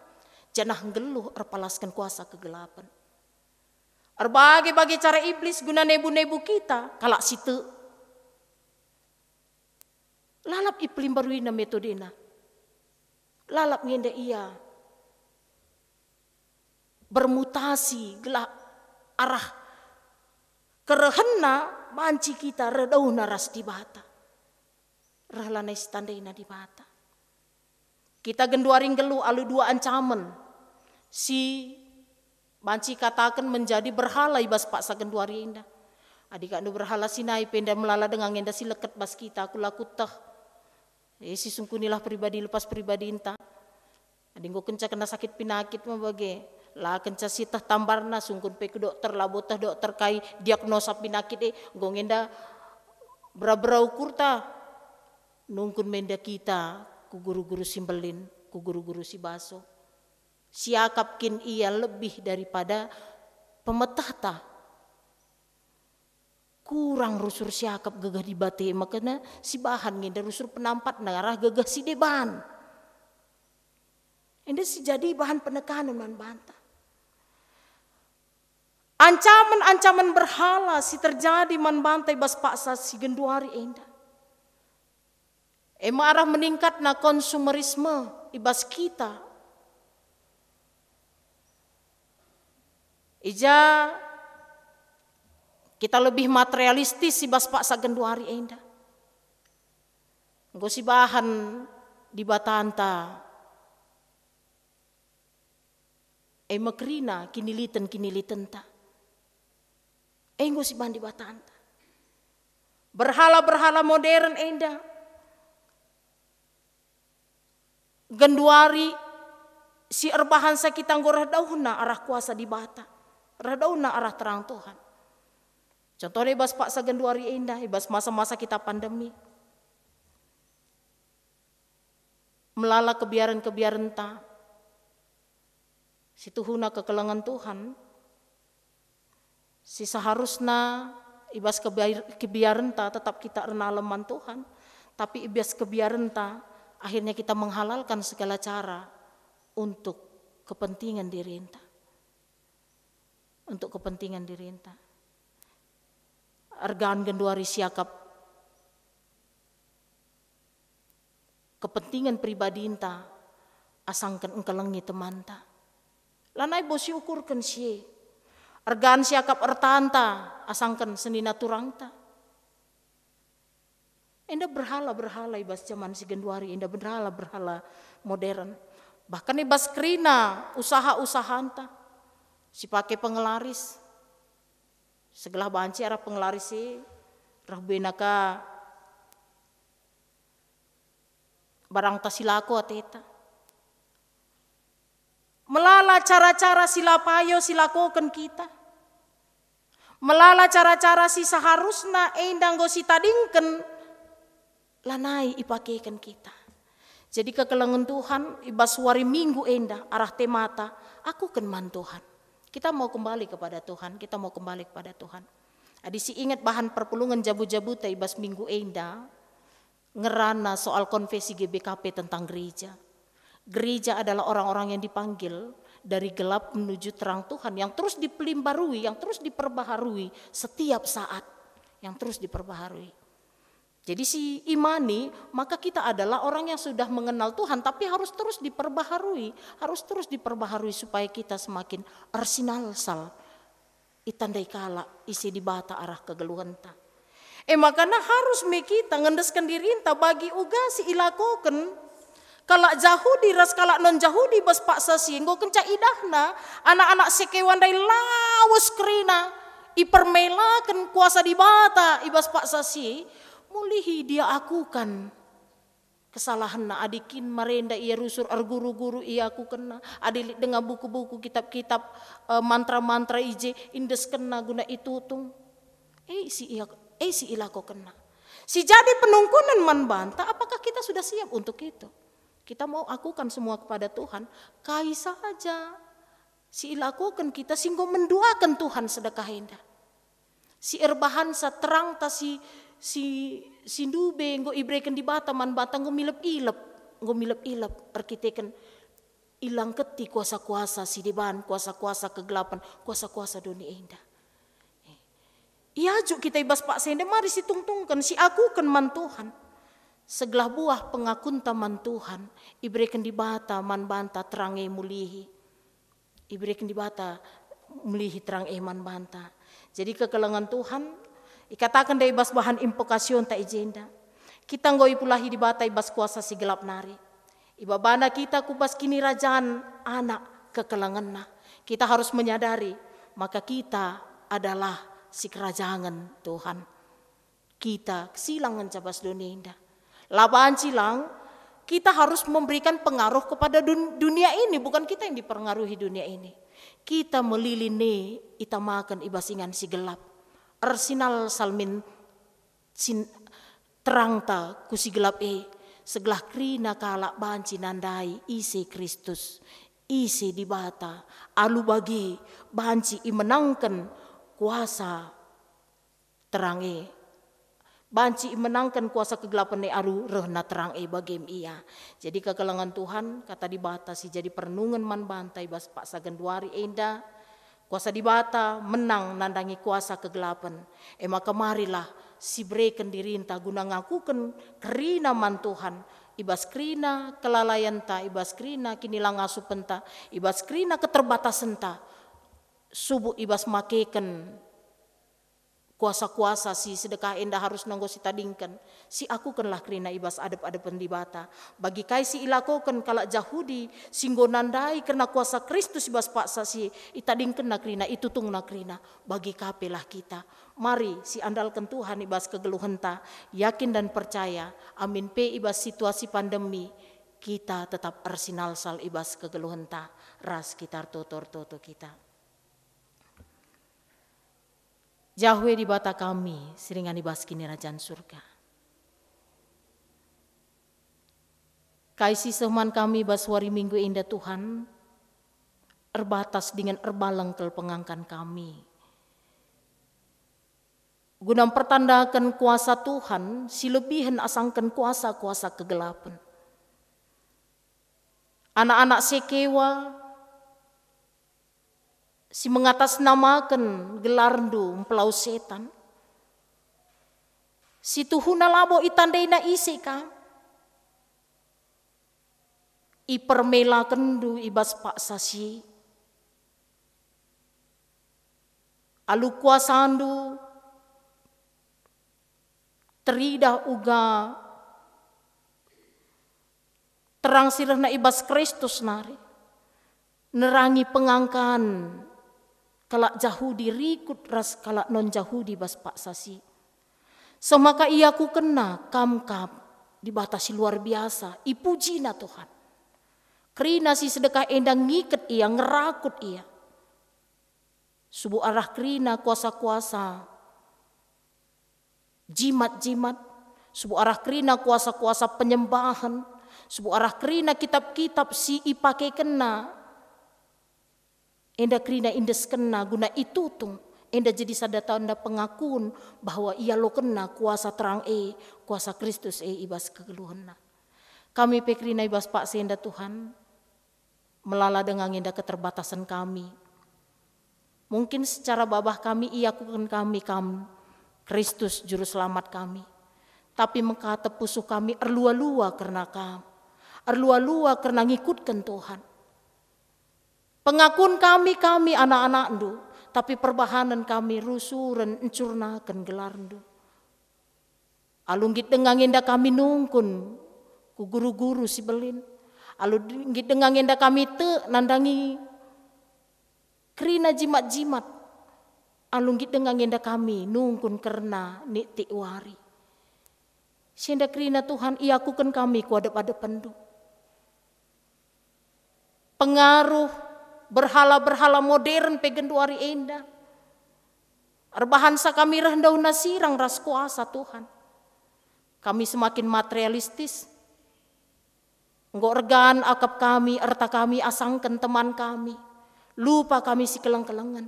janah nggeluh erpalasken kuasa kegelapen. Erbage-bage cara Iblis guna nebu-nebu kita, kalak si tek. Lalap ipelimbaruina metodena. Lalap nge enda ia bermutasi gelah arah kerehenna banci kita reh dauhna ras Dibata. Reh lanai si tandaina Dibata. Kita genduari nggeluh alu dua ancamen si banci kataken menjadi berhala i bas paksa genduari enda. Adi kak nu berhala si nai pe enda melala denga nge enda si leket bas kita, aku la kueteh. Eh, sisungkunilah pribadi lepas pribadinta. Adi enggo kenca kena sakit pinakit me bage, la kenca sieteh tambarna, sungkun pe ku dokter, labo teh dokter kai diagnosa pinakit e, enggo nge enda bera-bera ukurta. Nungkun me enda kita ku guru-guru si mbelin, ku guru-guru si baso. Siakap kin ia lebih daripada pemetehta? Kurang rusur siakap gegeh Dibata e, makana sibahan nge enda rusur penampatna arah gegeh si deban. Enda si jadi bahan penekanen man banta. Ancamen-ancamen berhala si terjadi man banta i bas paksa si genduari enda. E me arah meningkatna konsumerisme i bas kita. I ja kita lebih materialistis i bas paksa genduari enda. Enggo sibahan Dibatanta, e me kerina kiniliten-kinilitenta. E enggo sibahan Dibatanta. Berhala-berhala modern enda genduari si erbahansa kita enggo reh dauhna arah kuasa Dibata, reh dauhna arah terang Tuhan. Contohna i bas paksa genduari enda, i bas masa-masa kita pandemi. Melala kebiaren-kebiarenta, si tuhuna kekelengen Tuhan, si seharusna i bas kebiar-, kebiarenta tetap kita ernalem man Tuhan, tapi i bas kebiarenta akhirnya kita menghalalkan segala cara untuk kepentingan dirinta. Untuk kepentingan dirinta. Ergan genduari siakap kepentingan pribadinta asangken engkelengi temanta. Lanai bo siukurken si e. Ergan siakap ertanta asangken senina turangta. Enda berhala-berhala i bas jaman si genduari, enda berhala-berhala modern. Bahkan i bas kerina usaha-usahanta si pake pengelaris. Segelah banci arah pengelaris e, reh buena ka barangta si lako ateta. Melala cara-cara si la payo si lakoken kita. Melala cara-cara si seharusna enda enggo sitadingken lanai ipakeken kita. Jadi kekelengen Tuhan i bas wari Minggu enda arah temata, "Akuken man Tuhan." Kita mau kembali kepada Tuhan, kita mau kembali kepada Tuhan. Adi si ingat bahan perpulungen jabu-jabuta i bas minggu enda, ngerana soal konfesi G B K P tentang gereja. Gereja adalah orang-orang yang dipanggil dari gelap menuju terang Tuhan, yang terus dipelimbarui, yang terus diperbaharui setiap saat, yang terus diperbaharui. Jadi si imani, maka kita adalah orang yang sudah mengenal Tuhan, tapi harus terus diperbaharui, harus terus diperbaharui supaya kita semakin ersinalsal itandai kalak ise Dibata arah kegeluhenta. E makana harus me kita ngendesken dirinta bagi uga si ilakoken kalak Jahudi ras kalak non-Jahudi bas paksa si enggo kenca idahna anak-anak Sekewa ndai lawes kerina ipermelaken kuasa Dibata i bas paksa si, mulihi dia akukan kesalahenna, adi kin marenda ia rusur erguru-guru ia akukenna, adi lit denga buku-buku, kitab-kitab, eh, mantra-mantra i je indeskenna guna itutung. E si ia, e si ilakokenna. Si jadi penungkunen man banta, apakah kita sudah siap untuk itu? Kita mau akukan semua kepada Tuhan, kai saja si ilakoken kita si enggo menduaken Tuhan sedekah enda. Si erbahansa terangta si, si, si ndube enggo ibereken Dibata man banta enggo milep-ilep, enggo milep-ilep erkiteken ilangketi kuasa-kuasa si deban, kuasa-kuasa kegelapan, kuasa-kuasa doni enda. Iajuk kita i bas paksa enda, mari si tungtungken, si akuken man Tuhan. Segelah buah pengakunta man Tuhan, ibereken Dibata man banta terang e mulihi. Ibereken Dibata mulihi terang e man banta. Jadi kekelengen Tuhan, ikataken ndai bas bahan impokasionta i jenda. Kita enggo ipulahi Dibata i bas kuasa si gelap nari. Ibabana kita ku bas kinirajan Anak kekelengenNa. Kita harus menyadari maka kita adalah sikerajangen Tuhan. Kita silang ngenca bas doni enda. La banci lang, kita harus memberikan pengaruh kepada dun-, dunia ini, bukan kita yang dipengaruhi dunia ini. Kita melilin e itamaken i bas ingan si gelap. Ersinalsal min sin-, terangta ku si gelap e, segelah kerina kalak banci nandai ise Kristus, ise Dibata, alu bage banci imenangken kuasa terang e. Banci imenangken kuasa kegelapen e alu rehna terang e bagem ia. Jadi kekelengen Tuhan, kata Dibata si jadi perenungen man banta i bas paksa genduari enda, kuasa Dibata menang nandangi kuasa kegelapen. E maka marilah sibereken dirinta guna ngakuken kerina man Tuhan, i bas kerina kelalayenta, i bas kerina kinilangasupenta, i bas kerina keterbatasenta, subuk i bas makeken kuasa-kuasa si sedekah enda harus enggo sitadingken, siakukenlah kerina i bas adep-adepen Dibata. Bagi kai si ilakoken kalak Jahudi si enggo nandai kerna kuasa Kristus i bas paksa si itadingkenna kerina, itutungna kerina, bagi ka pe lah kita. Mari siandalken Tuhan i bas kegeluhenta, yakin dan percaya, amin pe i bas situasi pandemi, kita tetap ersinalsal i bas kegeluhenta ras kita ertoto-ertoto kita. Jahwe Dibata kami, si ringan i bas Kinirajan Surga. Kai si seh man kami bas wari Minggu enda, Tuhan, erbatas dingen erbaleng kal pengangkan kami. Guna mpertandaken kuasa Tuhan si lebihen asangken kuasa-kuasa kegelapen. Anak-anak Sekewa, si mengatasnamaken gelarNdu mpelau setan, si tuhuna labo itandaina ise kam, ipermelakenndu i bas paksa si. Alu kuasandu teridah uga terang si rehna i bas Kristus nari, nerangi pengangkan kalak Jahudi rikut ras kalak non-Jahudi bas paksa si. Seh maka iakukenna kam kap Dibata si luar biasa, ipujina Tuhan. Kerina si sedekah enda ngiket ia, ngerakut ia. Subuk arah kerina kuasa-kuasa, jimat-jimat, Subuk arah kerina kuasa-kuasa penyembahen, subuk arah kerina kitab-kitab si ipakekenna, enda kerina indeskenna guna itutung, enda jadi sada tanda pengakun bahwa ialokenna kuasa terang e, kuasa Kristus e i bas kegeluhenna. Kami pe kerina i bas paksa enda, Tuhan, melala denga nge enda keterbatasen kami. Mungkin secara babah kami iakuken kami Kam, Kristus Juru Selamat kami. Tapi mekatep pusuh kami erlua-lua kerna Kam, erlua-lua kerna ngikutken Tuhan. Pengakun kami, kami anak-anakNdu, tapi perbahanen kami rusuren encurnaken gelarNdu. Alu nggit denga nge enda kami nungkun ku guru-guru si belin. Alu nggit denga nge enda kami tek nandangi kerina jimat-jimat. Alu nggit denga nge enda kami nungkun kerna niktik wari. Si enda kerina, Tuhan, iakuken kami ku adep-adepenNdu. Pengaruh berhala-berhala modern pe genduari enda erbahansa kami reh ndauna sirang ras kuasa Tuhan. Kami semakin materialistis. Enggo ergan akap kami, erta kami asangken teman kami. Lupa kami si keleng-kelengen.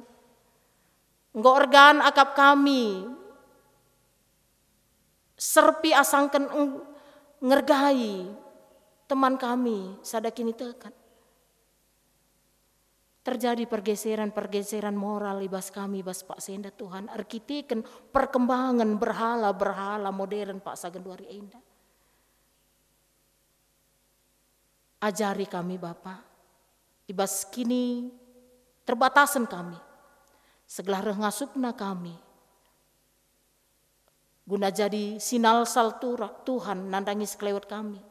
Enggo ergan akap kami, serpi asangken eng-, ngergai teman kami sada kiniteken. Terjadi pergeseran-pergeseran moral i bas kami, i bas paksa enda, Tuhan, erkiteken perkembangan berhala-berhala modern paksa genduari enda. Ajari kami, Bapa, i bas kini terbatasen kami, segelah reh ngasupna kami, guna jadi sinalsal tura-, Tuhan nandangi sekelewet kami,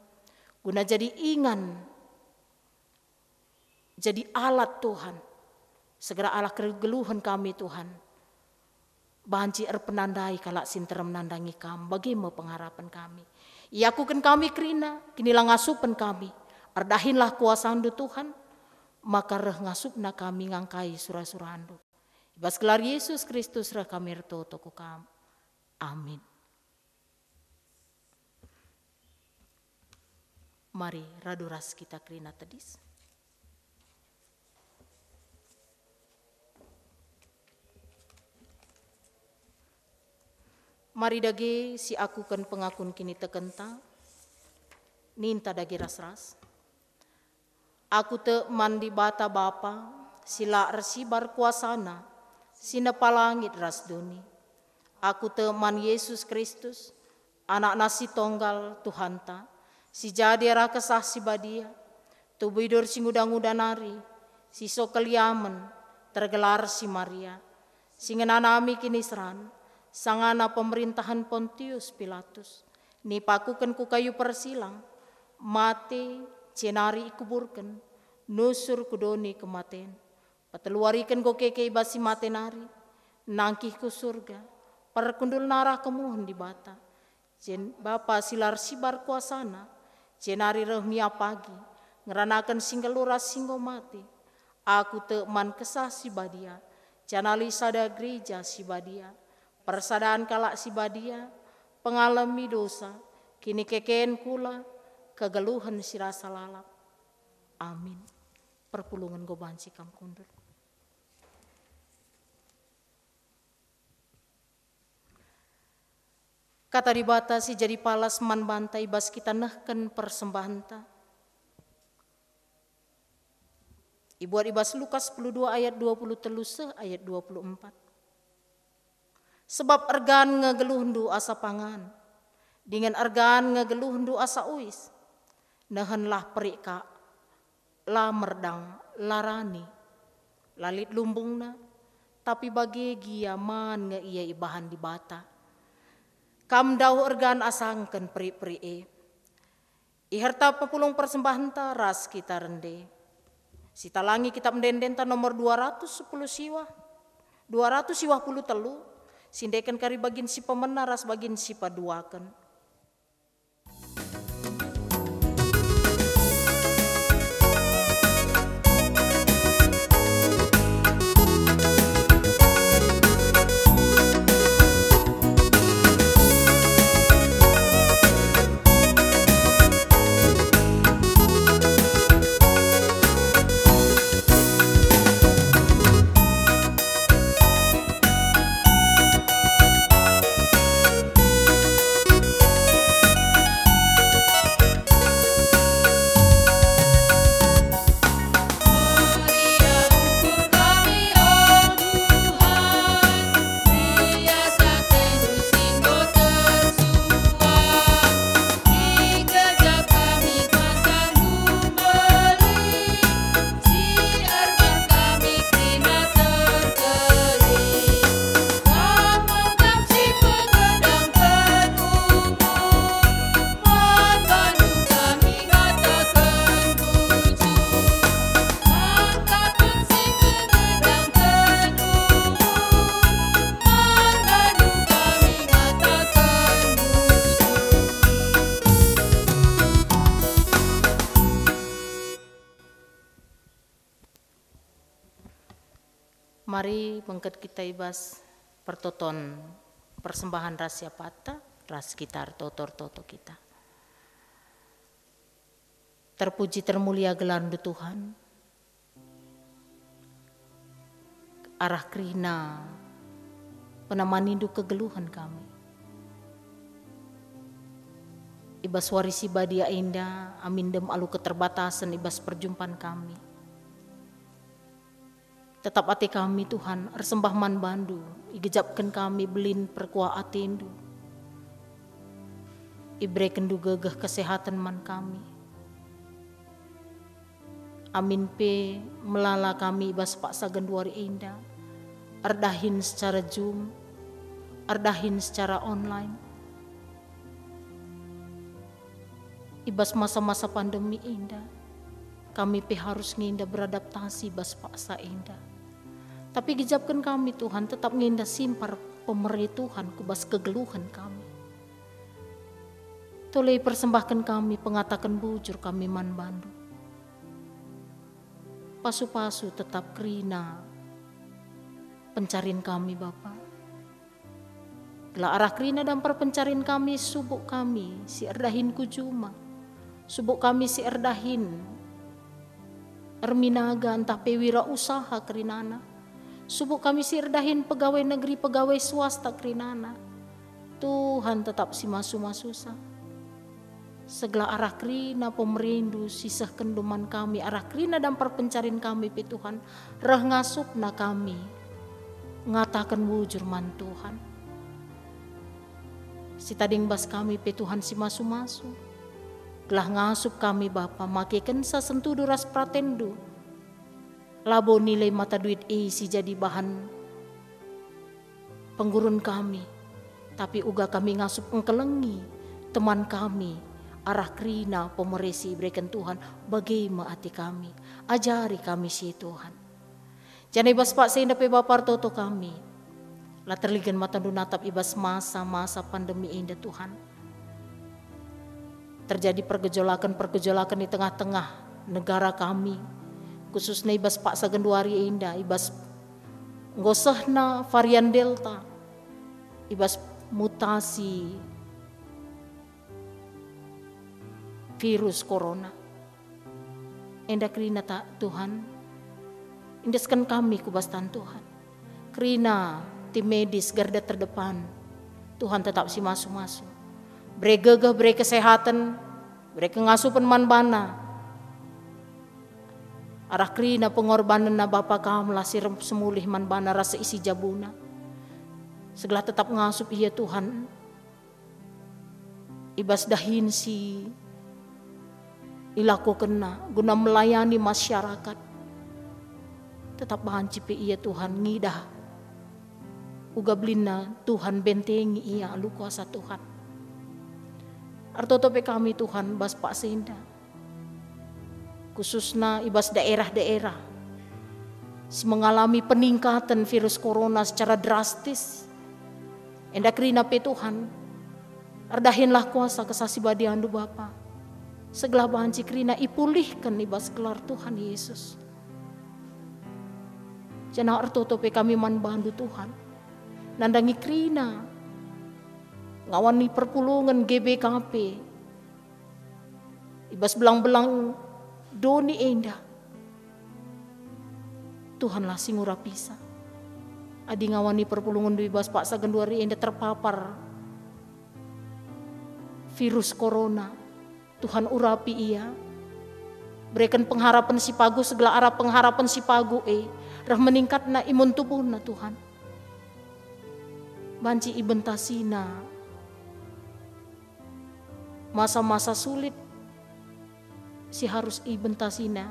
guna jadi ingan, jadi alat Tuhan, segera arah kegeluhen kami, Tuhan. Banci erpenandai kalak si nterem nandangi Kam, bage me pengarapen kami. Iakuken kami kerina, kinilangasupen kami. Erdahinlah kuasaNdu, Tuhan, maka reh ngasupna kami ngangkai sura-suraNdu. I bas gelar Yesus Kristus reh kami ertoto ku Kam. Amin. Mari radu ras kita kerina tedis. Mari dage siakuken pengakun kinitekenta, ninta dage ras-ras. Aku tek man Dibata Bapa, si la ersibar kuasaNa, si nepa langit ras doni. Aku tek man Yesus Kristus, AnakNa si Tonggal, Tuhanta, si jadi arah Kesah Si Badia, tubuh i dor si nguda-nguda nari, si so keliamen, tergelar si Maria, si ngenanami kiniseran, sangana pemerintahen Pontius Pilatus, nipakuken ku kayu persilang, mate, jenari ikuburken, nusur ku doni kematen. Peteluariken enggo keke i bas si mate nari, nangkih ku Surga, perkundulna arah kemuhen Dibata. Jen Bapa si la ersibar kuasaNa, jenari reh mia pagi, ngeranaken si nggeluh ras si enggo mate. Aku tek man Kesah Si Badia, janah lit sada gereja si badia, persadan kalak si badia, pengalemi dosa, kinikeken kula, kegeluhen si rasa lalap. Amin. Perpulungen enggo banci kam kundul. Kata Dibata si jadi palas man banta i bas kita nehken persembahenta ibuat i bas Lukas sepuluh dua ayat dua puluh telu seh ayat dua puluh empat. Sebab ergan nge geluhndu asa pangan, dingen ergan nge geluhndu asa uis. Nehenlah perik ka, la merdang, la rani, la lit lumbungna, tapi bage gia man nge ia ibahan Dibata. Kam ndauh ergan asangken perik-perik e. Iherta pepulung persembahenta ras kita rende. Sitalangi kitab ende-endenta nomor dua ratus sepuluh siwah, dua ratus siwah puluh telu, sindeken kari bagin si pemena ras bagin si paduaken. Mari bengket kita i bas pertoton persembahan ras siapata, ras kita ertoto-ertoto kita. Terpuji termulia gelarNdu Tuhan, arah kerina penamanindu kegeluhen kami. I bas wari si badia enda, amin dem alu keterbatasen i bas perjumpan kami. Tetap ate kami, Tuhan, ersembah man bandu, igejapken kami belin perkuah atendu. IberekenNdu gegeh kesehaten man kami. Amin pe melala kami i bas paksa genduari enda, erdahin secara Zoom, erdahin secara online. I bas masa-masa pandemi enda, kami pe harus nge enda beradaptasi bas paksa enda. Tapi gejapken kami, Tuhan, tetap nge enda simpar pemere Tuhan ku bas kegeluhen kami. Tole persembahken kami, pengataken bujur kami man bandu. Pasu-pasu tetap kerina pencarin kami, Bapa. Gelah arah kerina dampar pencarin kami, subuk kami si erdahin ku juma, subuk kami si erdahin erminaga ntah pe wira usaha kerinana, subuk kami si erdahin pegawai negeri, pegawai swasta kerinana. Tuhan tetap si masu-masusa. Segelah arah kerina pemerenndu sisehkenndu man kami, arah kerina dampar pencarin kami pe, Tuhan, reh ngasupna kami ngataken bujur man Tuhan. Sitading bas kami pe, Tuhan, si masu-masu, gelah ngasup kami, Bapa, makekenca sentudu ras peratenndu. Labo nilai mata duit e si jadi bahan penggurun kami, tapi uga kami ngasup engkelengi teman kami arah kerina pemere si ibereken Tuhan, bage me ate kami. Ajari kami si e, Tuhan. Janah i bas paksa enda pe, Bapa, ertoto kami. La terligen matandu natap i bas masa-masa pandemi enda, Tuhan. Terjadi pergejolaken-pergejolaken i tengah-tengah negara kami, khususna i bas paksa genduari enda, i bas enggo sehna varian Delta, i bas mutasi virus corona. Enda kerina ta, Tuhan, endesken kami ku bas tan, Tuhan. Kerina tim medis garda terdepan, Tuhan, tetap si masu-masu. Bere gegeh, bere kesehaten, bere kengasupen man bana. Arah kerina pengorbanenna, Bapa, Kam la si rem semulih man bana ras seisi jabuna. Segelah tetap ngasup ia, Tuhan, i bas dahin si ilakokenna guna melayani masyarakat. Tetap banci pe ia, Tuhan, ngidah uga belinna Tuhan bentengi ia alu kuasa Tuhan. Ertoto pe kami, Tuhan, bas paksa enda, khususna i bas daerah-daerah si mengalami peningkatan virus corona secara drastis. Enda kerina pe, Tuhan, erdahinlah kuasa Kesah Si Badiandu, Bapa, segelah banci kerina ipulihken i bas gelar Tuhan Yesus. Janah ertoto pe kami man bandu, Tuhan, nandangi kerina ngawani perpulungen G B K P i bas belang-belang doni enda. Tuhanlah si ngurapisa. Adi ngawani perpulungenndu i bas paksa genduari enda terpapar virus corona, Tuhan, urapi ia. Bereken pengharapen si paguh, segelah arah pengharapen si paguh e reh meningkatna imun tubuhna, Tuhan. Banci ibentasina masa-masa sulit si harus ibentasina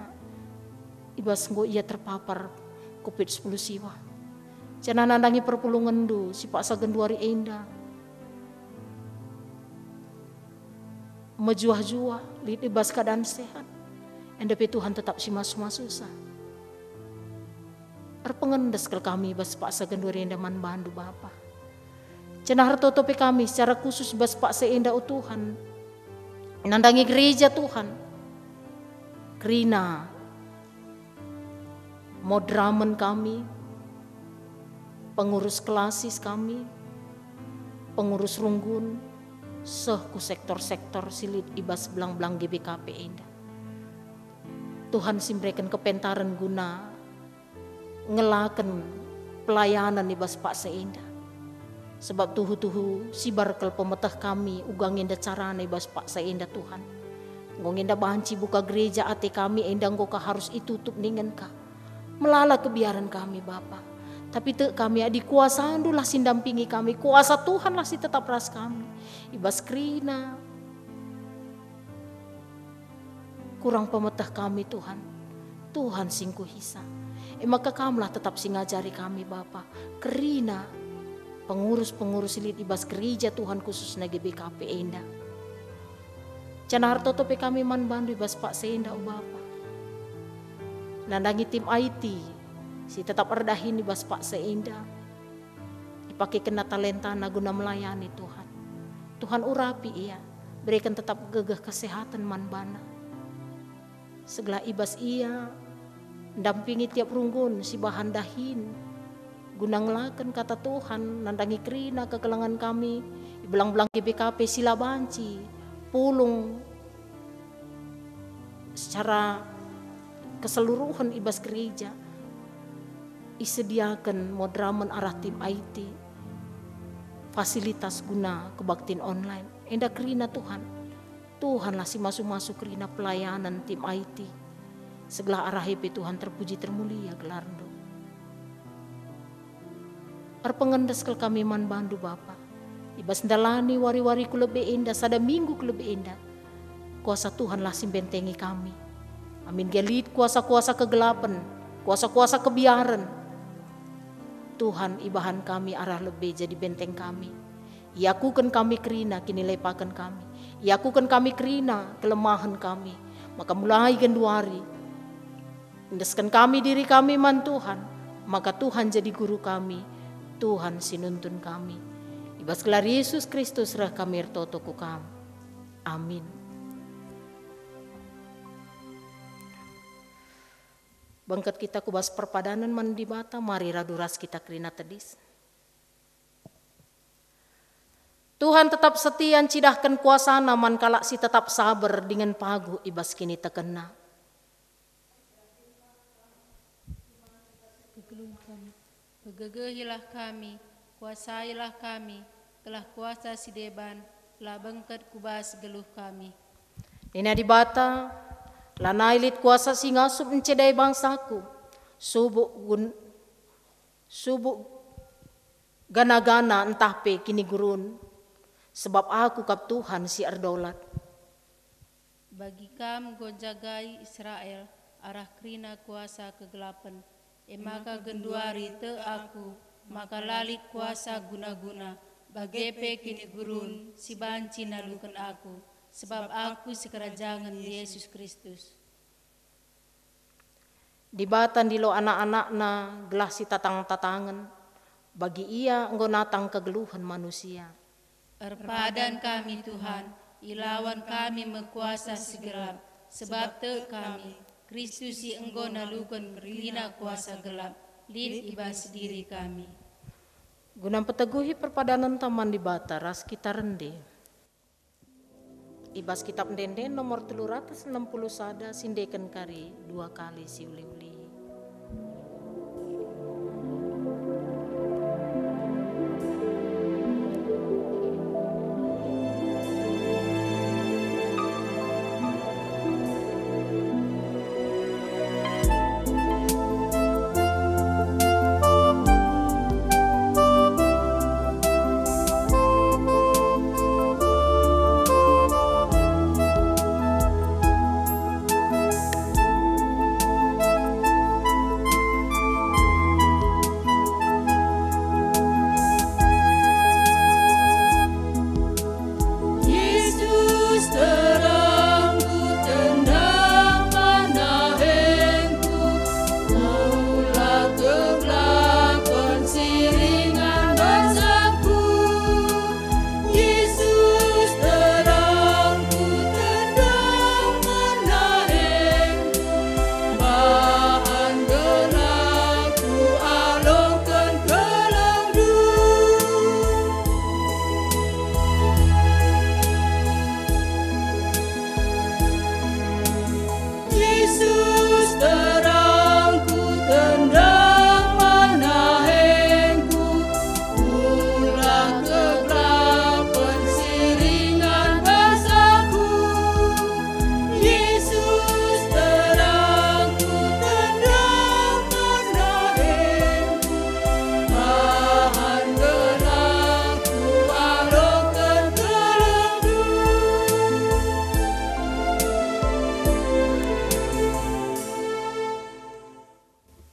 i bas enggo ia terpapar covid sepuluh siwah. Janah nandangi perpulungenndu si paksa genduari enda mejuah-juah, lit i bas keadaan sehat, enda pe Tuhan tetap si masu-masusa. Erpengendes kal kami bas paksa genduari enda man bandu, Bapa. Janah ertoto pe kami secara khusus bas paksa enda, o Tuhan. Nandangi gereja, Tuhan. Kerina moderamen kami, pengurus klasis kami, pengurus runggun, seh ku sektor-sektor si lit i bas belang-belang G B K P enda. Tuhan si mereken kepentaren guna ngelaken pelayanan i bas paksa enda. Sebab tuhu-tuhu sibar kal pemeteh kami uga nge enda carana i bas paksa enda, Tuhan. Enggo nge enda banci buka gereja ate kami enda enggo ka harus itutup ningen ka. Melala kebiaren kami, Bapa. Tapi tek kami adi kuasaNdu lah si ndampingi kami, kuasa Tuhan lah si tetap ras kami. I bas kerina kurang pemeteh kami, Tuhan. Tuhan si engkuhisa. E maka Kamlah tetap si ngajari kami, Bapa. Kerina pengurus-pengurus si lit i bas gereja Tuhan, khususna G B K P enda. Janah ertoto pe kami man baNdu i bas paksa enda, o Bapa. Nandangi tim I T si tetap erdahin i bas paksa enda. Ipakekenna talentana guna melayani Tuhan. Tuhan, urapi ia, bereken tetap gegeh kesehaten man bana. Segelah i bas ia ndampingi tiap runggun si bahan dahin guna ngelaken kata Tuhan, nandangi kerina kekelengen kami i belang-belang G B K P si la banci pulung secara keseluruhen i bas gereja. Isediaken moderamen arah tim I T fasilitas guna kebaktin online. Enda kerina, Tuhan. Tuhanlah si masu-masu kerina pelayanan tim I T. Segelah arah e pe, Tuhan, terpuji termulia gelarNdu. Erpengendes kal kami man baNdu, Bapa. I bas ndalani wari-wari ku lebe enda, sada minggu ku lebe enda, kuasa Tuhanlah si mbentengi kami. Amin gia lit kuasa-kuasa kegelapen, kuasa-kuasa kebiaren, Tuhan, ibahan kami arah lebe jadi benteng kami. Iakuken kami kerina kinilepaken kami. Iakuken kami kerina kelemahen kami. Maka mulai genduari, endesken kami diri kami man Tuhan, maka Tuhan jadi guru kami, Tuhan si nuntun kami. I bas gelar Yesus Kristus reh kami ertoto ku Kam. Amin. Bengket kita ku bas perpadanen man Dibata, mari radu ras kita kerina tedis. Tuhan tetap setia ncidahken kuasaNa man kalak si tetap saber dingen paguh i bas kinitekenNa. Kegeluhen kami. Pegegehilah kami, kuasailah kami, gelah kuasa si deban la bengket ku bas geluh kami. Nina Dibata, lanai lit kuasa si ngasup ncedai bangsaku, subuk gun-, subuk gana-gana ntah pe kinigurun, sebab Aku kap Tuhan si erdolat. Bagi Kam enggo njagai Israel arah kerina kuasa kegelapen, e maka genduari tek Aku maka la lit kuasa guna-guna, bage pe kinigurun si banci naluken Aku, sebab Aku sikerajangen Yesus Kristus. Dibata ndilo anak-anakNa gelah sitatang-tatangen, bagi Ia enggo natang kegeluhen manusia. Erpadan kami, Tuhan, ilawan kami me kuasa si gelap, sebab tek kami, Kristus si enggo naluken kerina kuasa gelap lit i bas diri kami. Guna mpeteguhi perpadanenta man Dibata ras kita rende. I bas Kitab Ende-enden nomor telu ratus enem puluh sada, sindeken kari dua kali siuli-uli.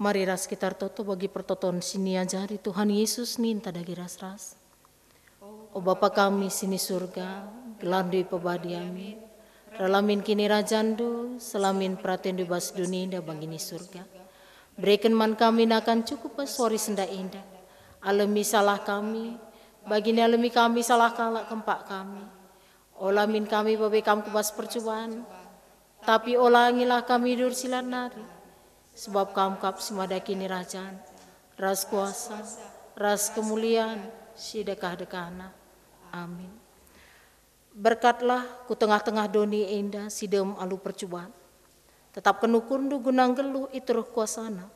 Mari ras kita ertoto bagi pertoton si niajari Tuhan Yesus ninta dage ras-ras. O Bapa kami si ni Surga, gelarNdu ipebadia min. Ralamin kinirajanNdu, selamin peratenNdu bas duni enda bagi ni Surga. Bereken man kami nakan cukup bas wari senda enda. Alemi salah kami, bagi ni alemi kami salah kalak kempak kami. Ola min kami babe Kam ku bas percuban, tapi olangilah kami idur si la nari, sebab Kam kap si mada kinirajan, ras kuasa, ras kemulian si dekah-dekahna. Amin. Berkatlah ku tengah-tengah doni enda si dem alu percuban. Tetapken ukurndu guna nggeluh i teruh kuasana,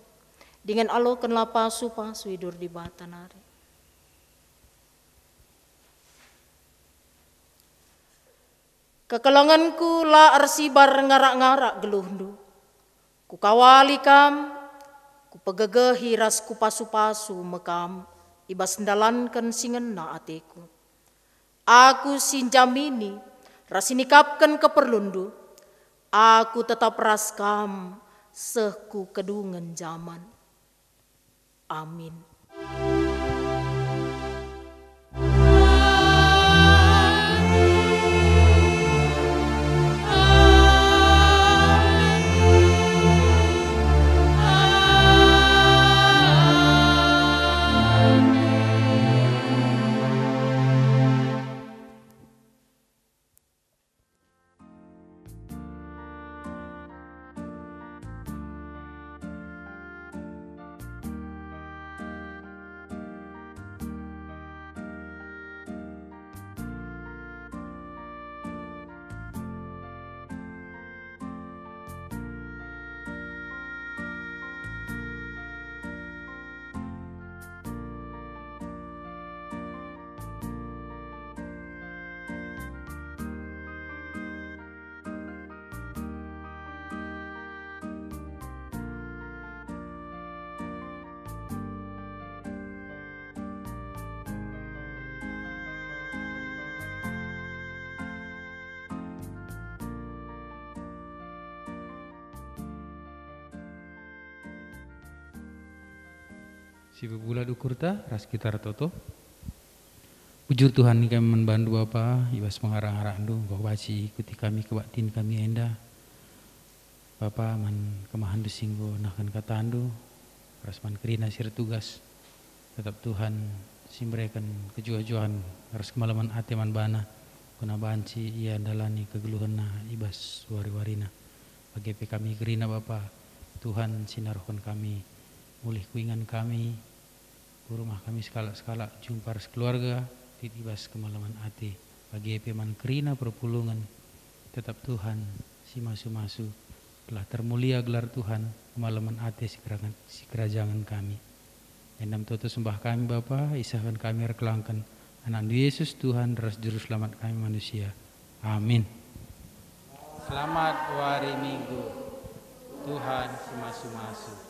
dingen alokenlah pasu-pasu idur Dibata nari. Kekelengenku la ersibar ngarak-ngarak geluhndu. Kukawali kam, kupegegehi ras kupasu-pasu me kam i bas ndalanken si ngena ateku. Aku si njamini ras si nikapken keperlunndu. Aku tetap ras kam seh ku kedungen jaman. Amin. Si pepulak ukurta ras kita ertoto. Bujur Tuhan, kami man bandu Bapa, i bas pengarak-ngarakndu, enggo banci ikuti kami kebaktin kami enda. Bapa, man kemahendu si enggo nehken katandu, ras man kerina si ertugas. Tetap Tuhan si mereken kejuah-juahen ras kemalemen ate man bana, guna banci ia ndalani kegeluhenna i bas wari-warina. Bage pe kami kerina Bapa, Tuhan si naruhken kami, mulih ku ingan kami, ku rumah kami sekalak-sekalak, jumpa ras keluarga, lit i bas kemalemen ate. Bage pe man kerina perpulungen, tetap Tuhan si masu-masu, telah termulia gelar Tuhan, kemalemen ate si kerajan-, si kerajangen kami. Enda me toto sembah kami, Bapa, isehken kami erkelangken AnakNdu Yesus, Tuhan ras Juru Selamat kami manusia. Amin. Selamat wari Minggu. Tuhan si masu-masu.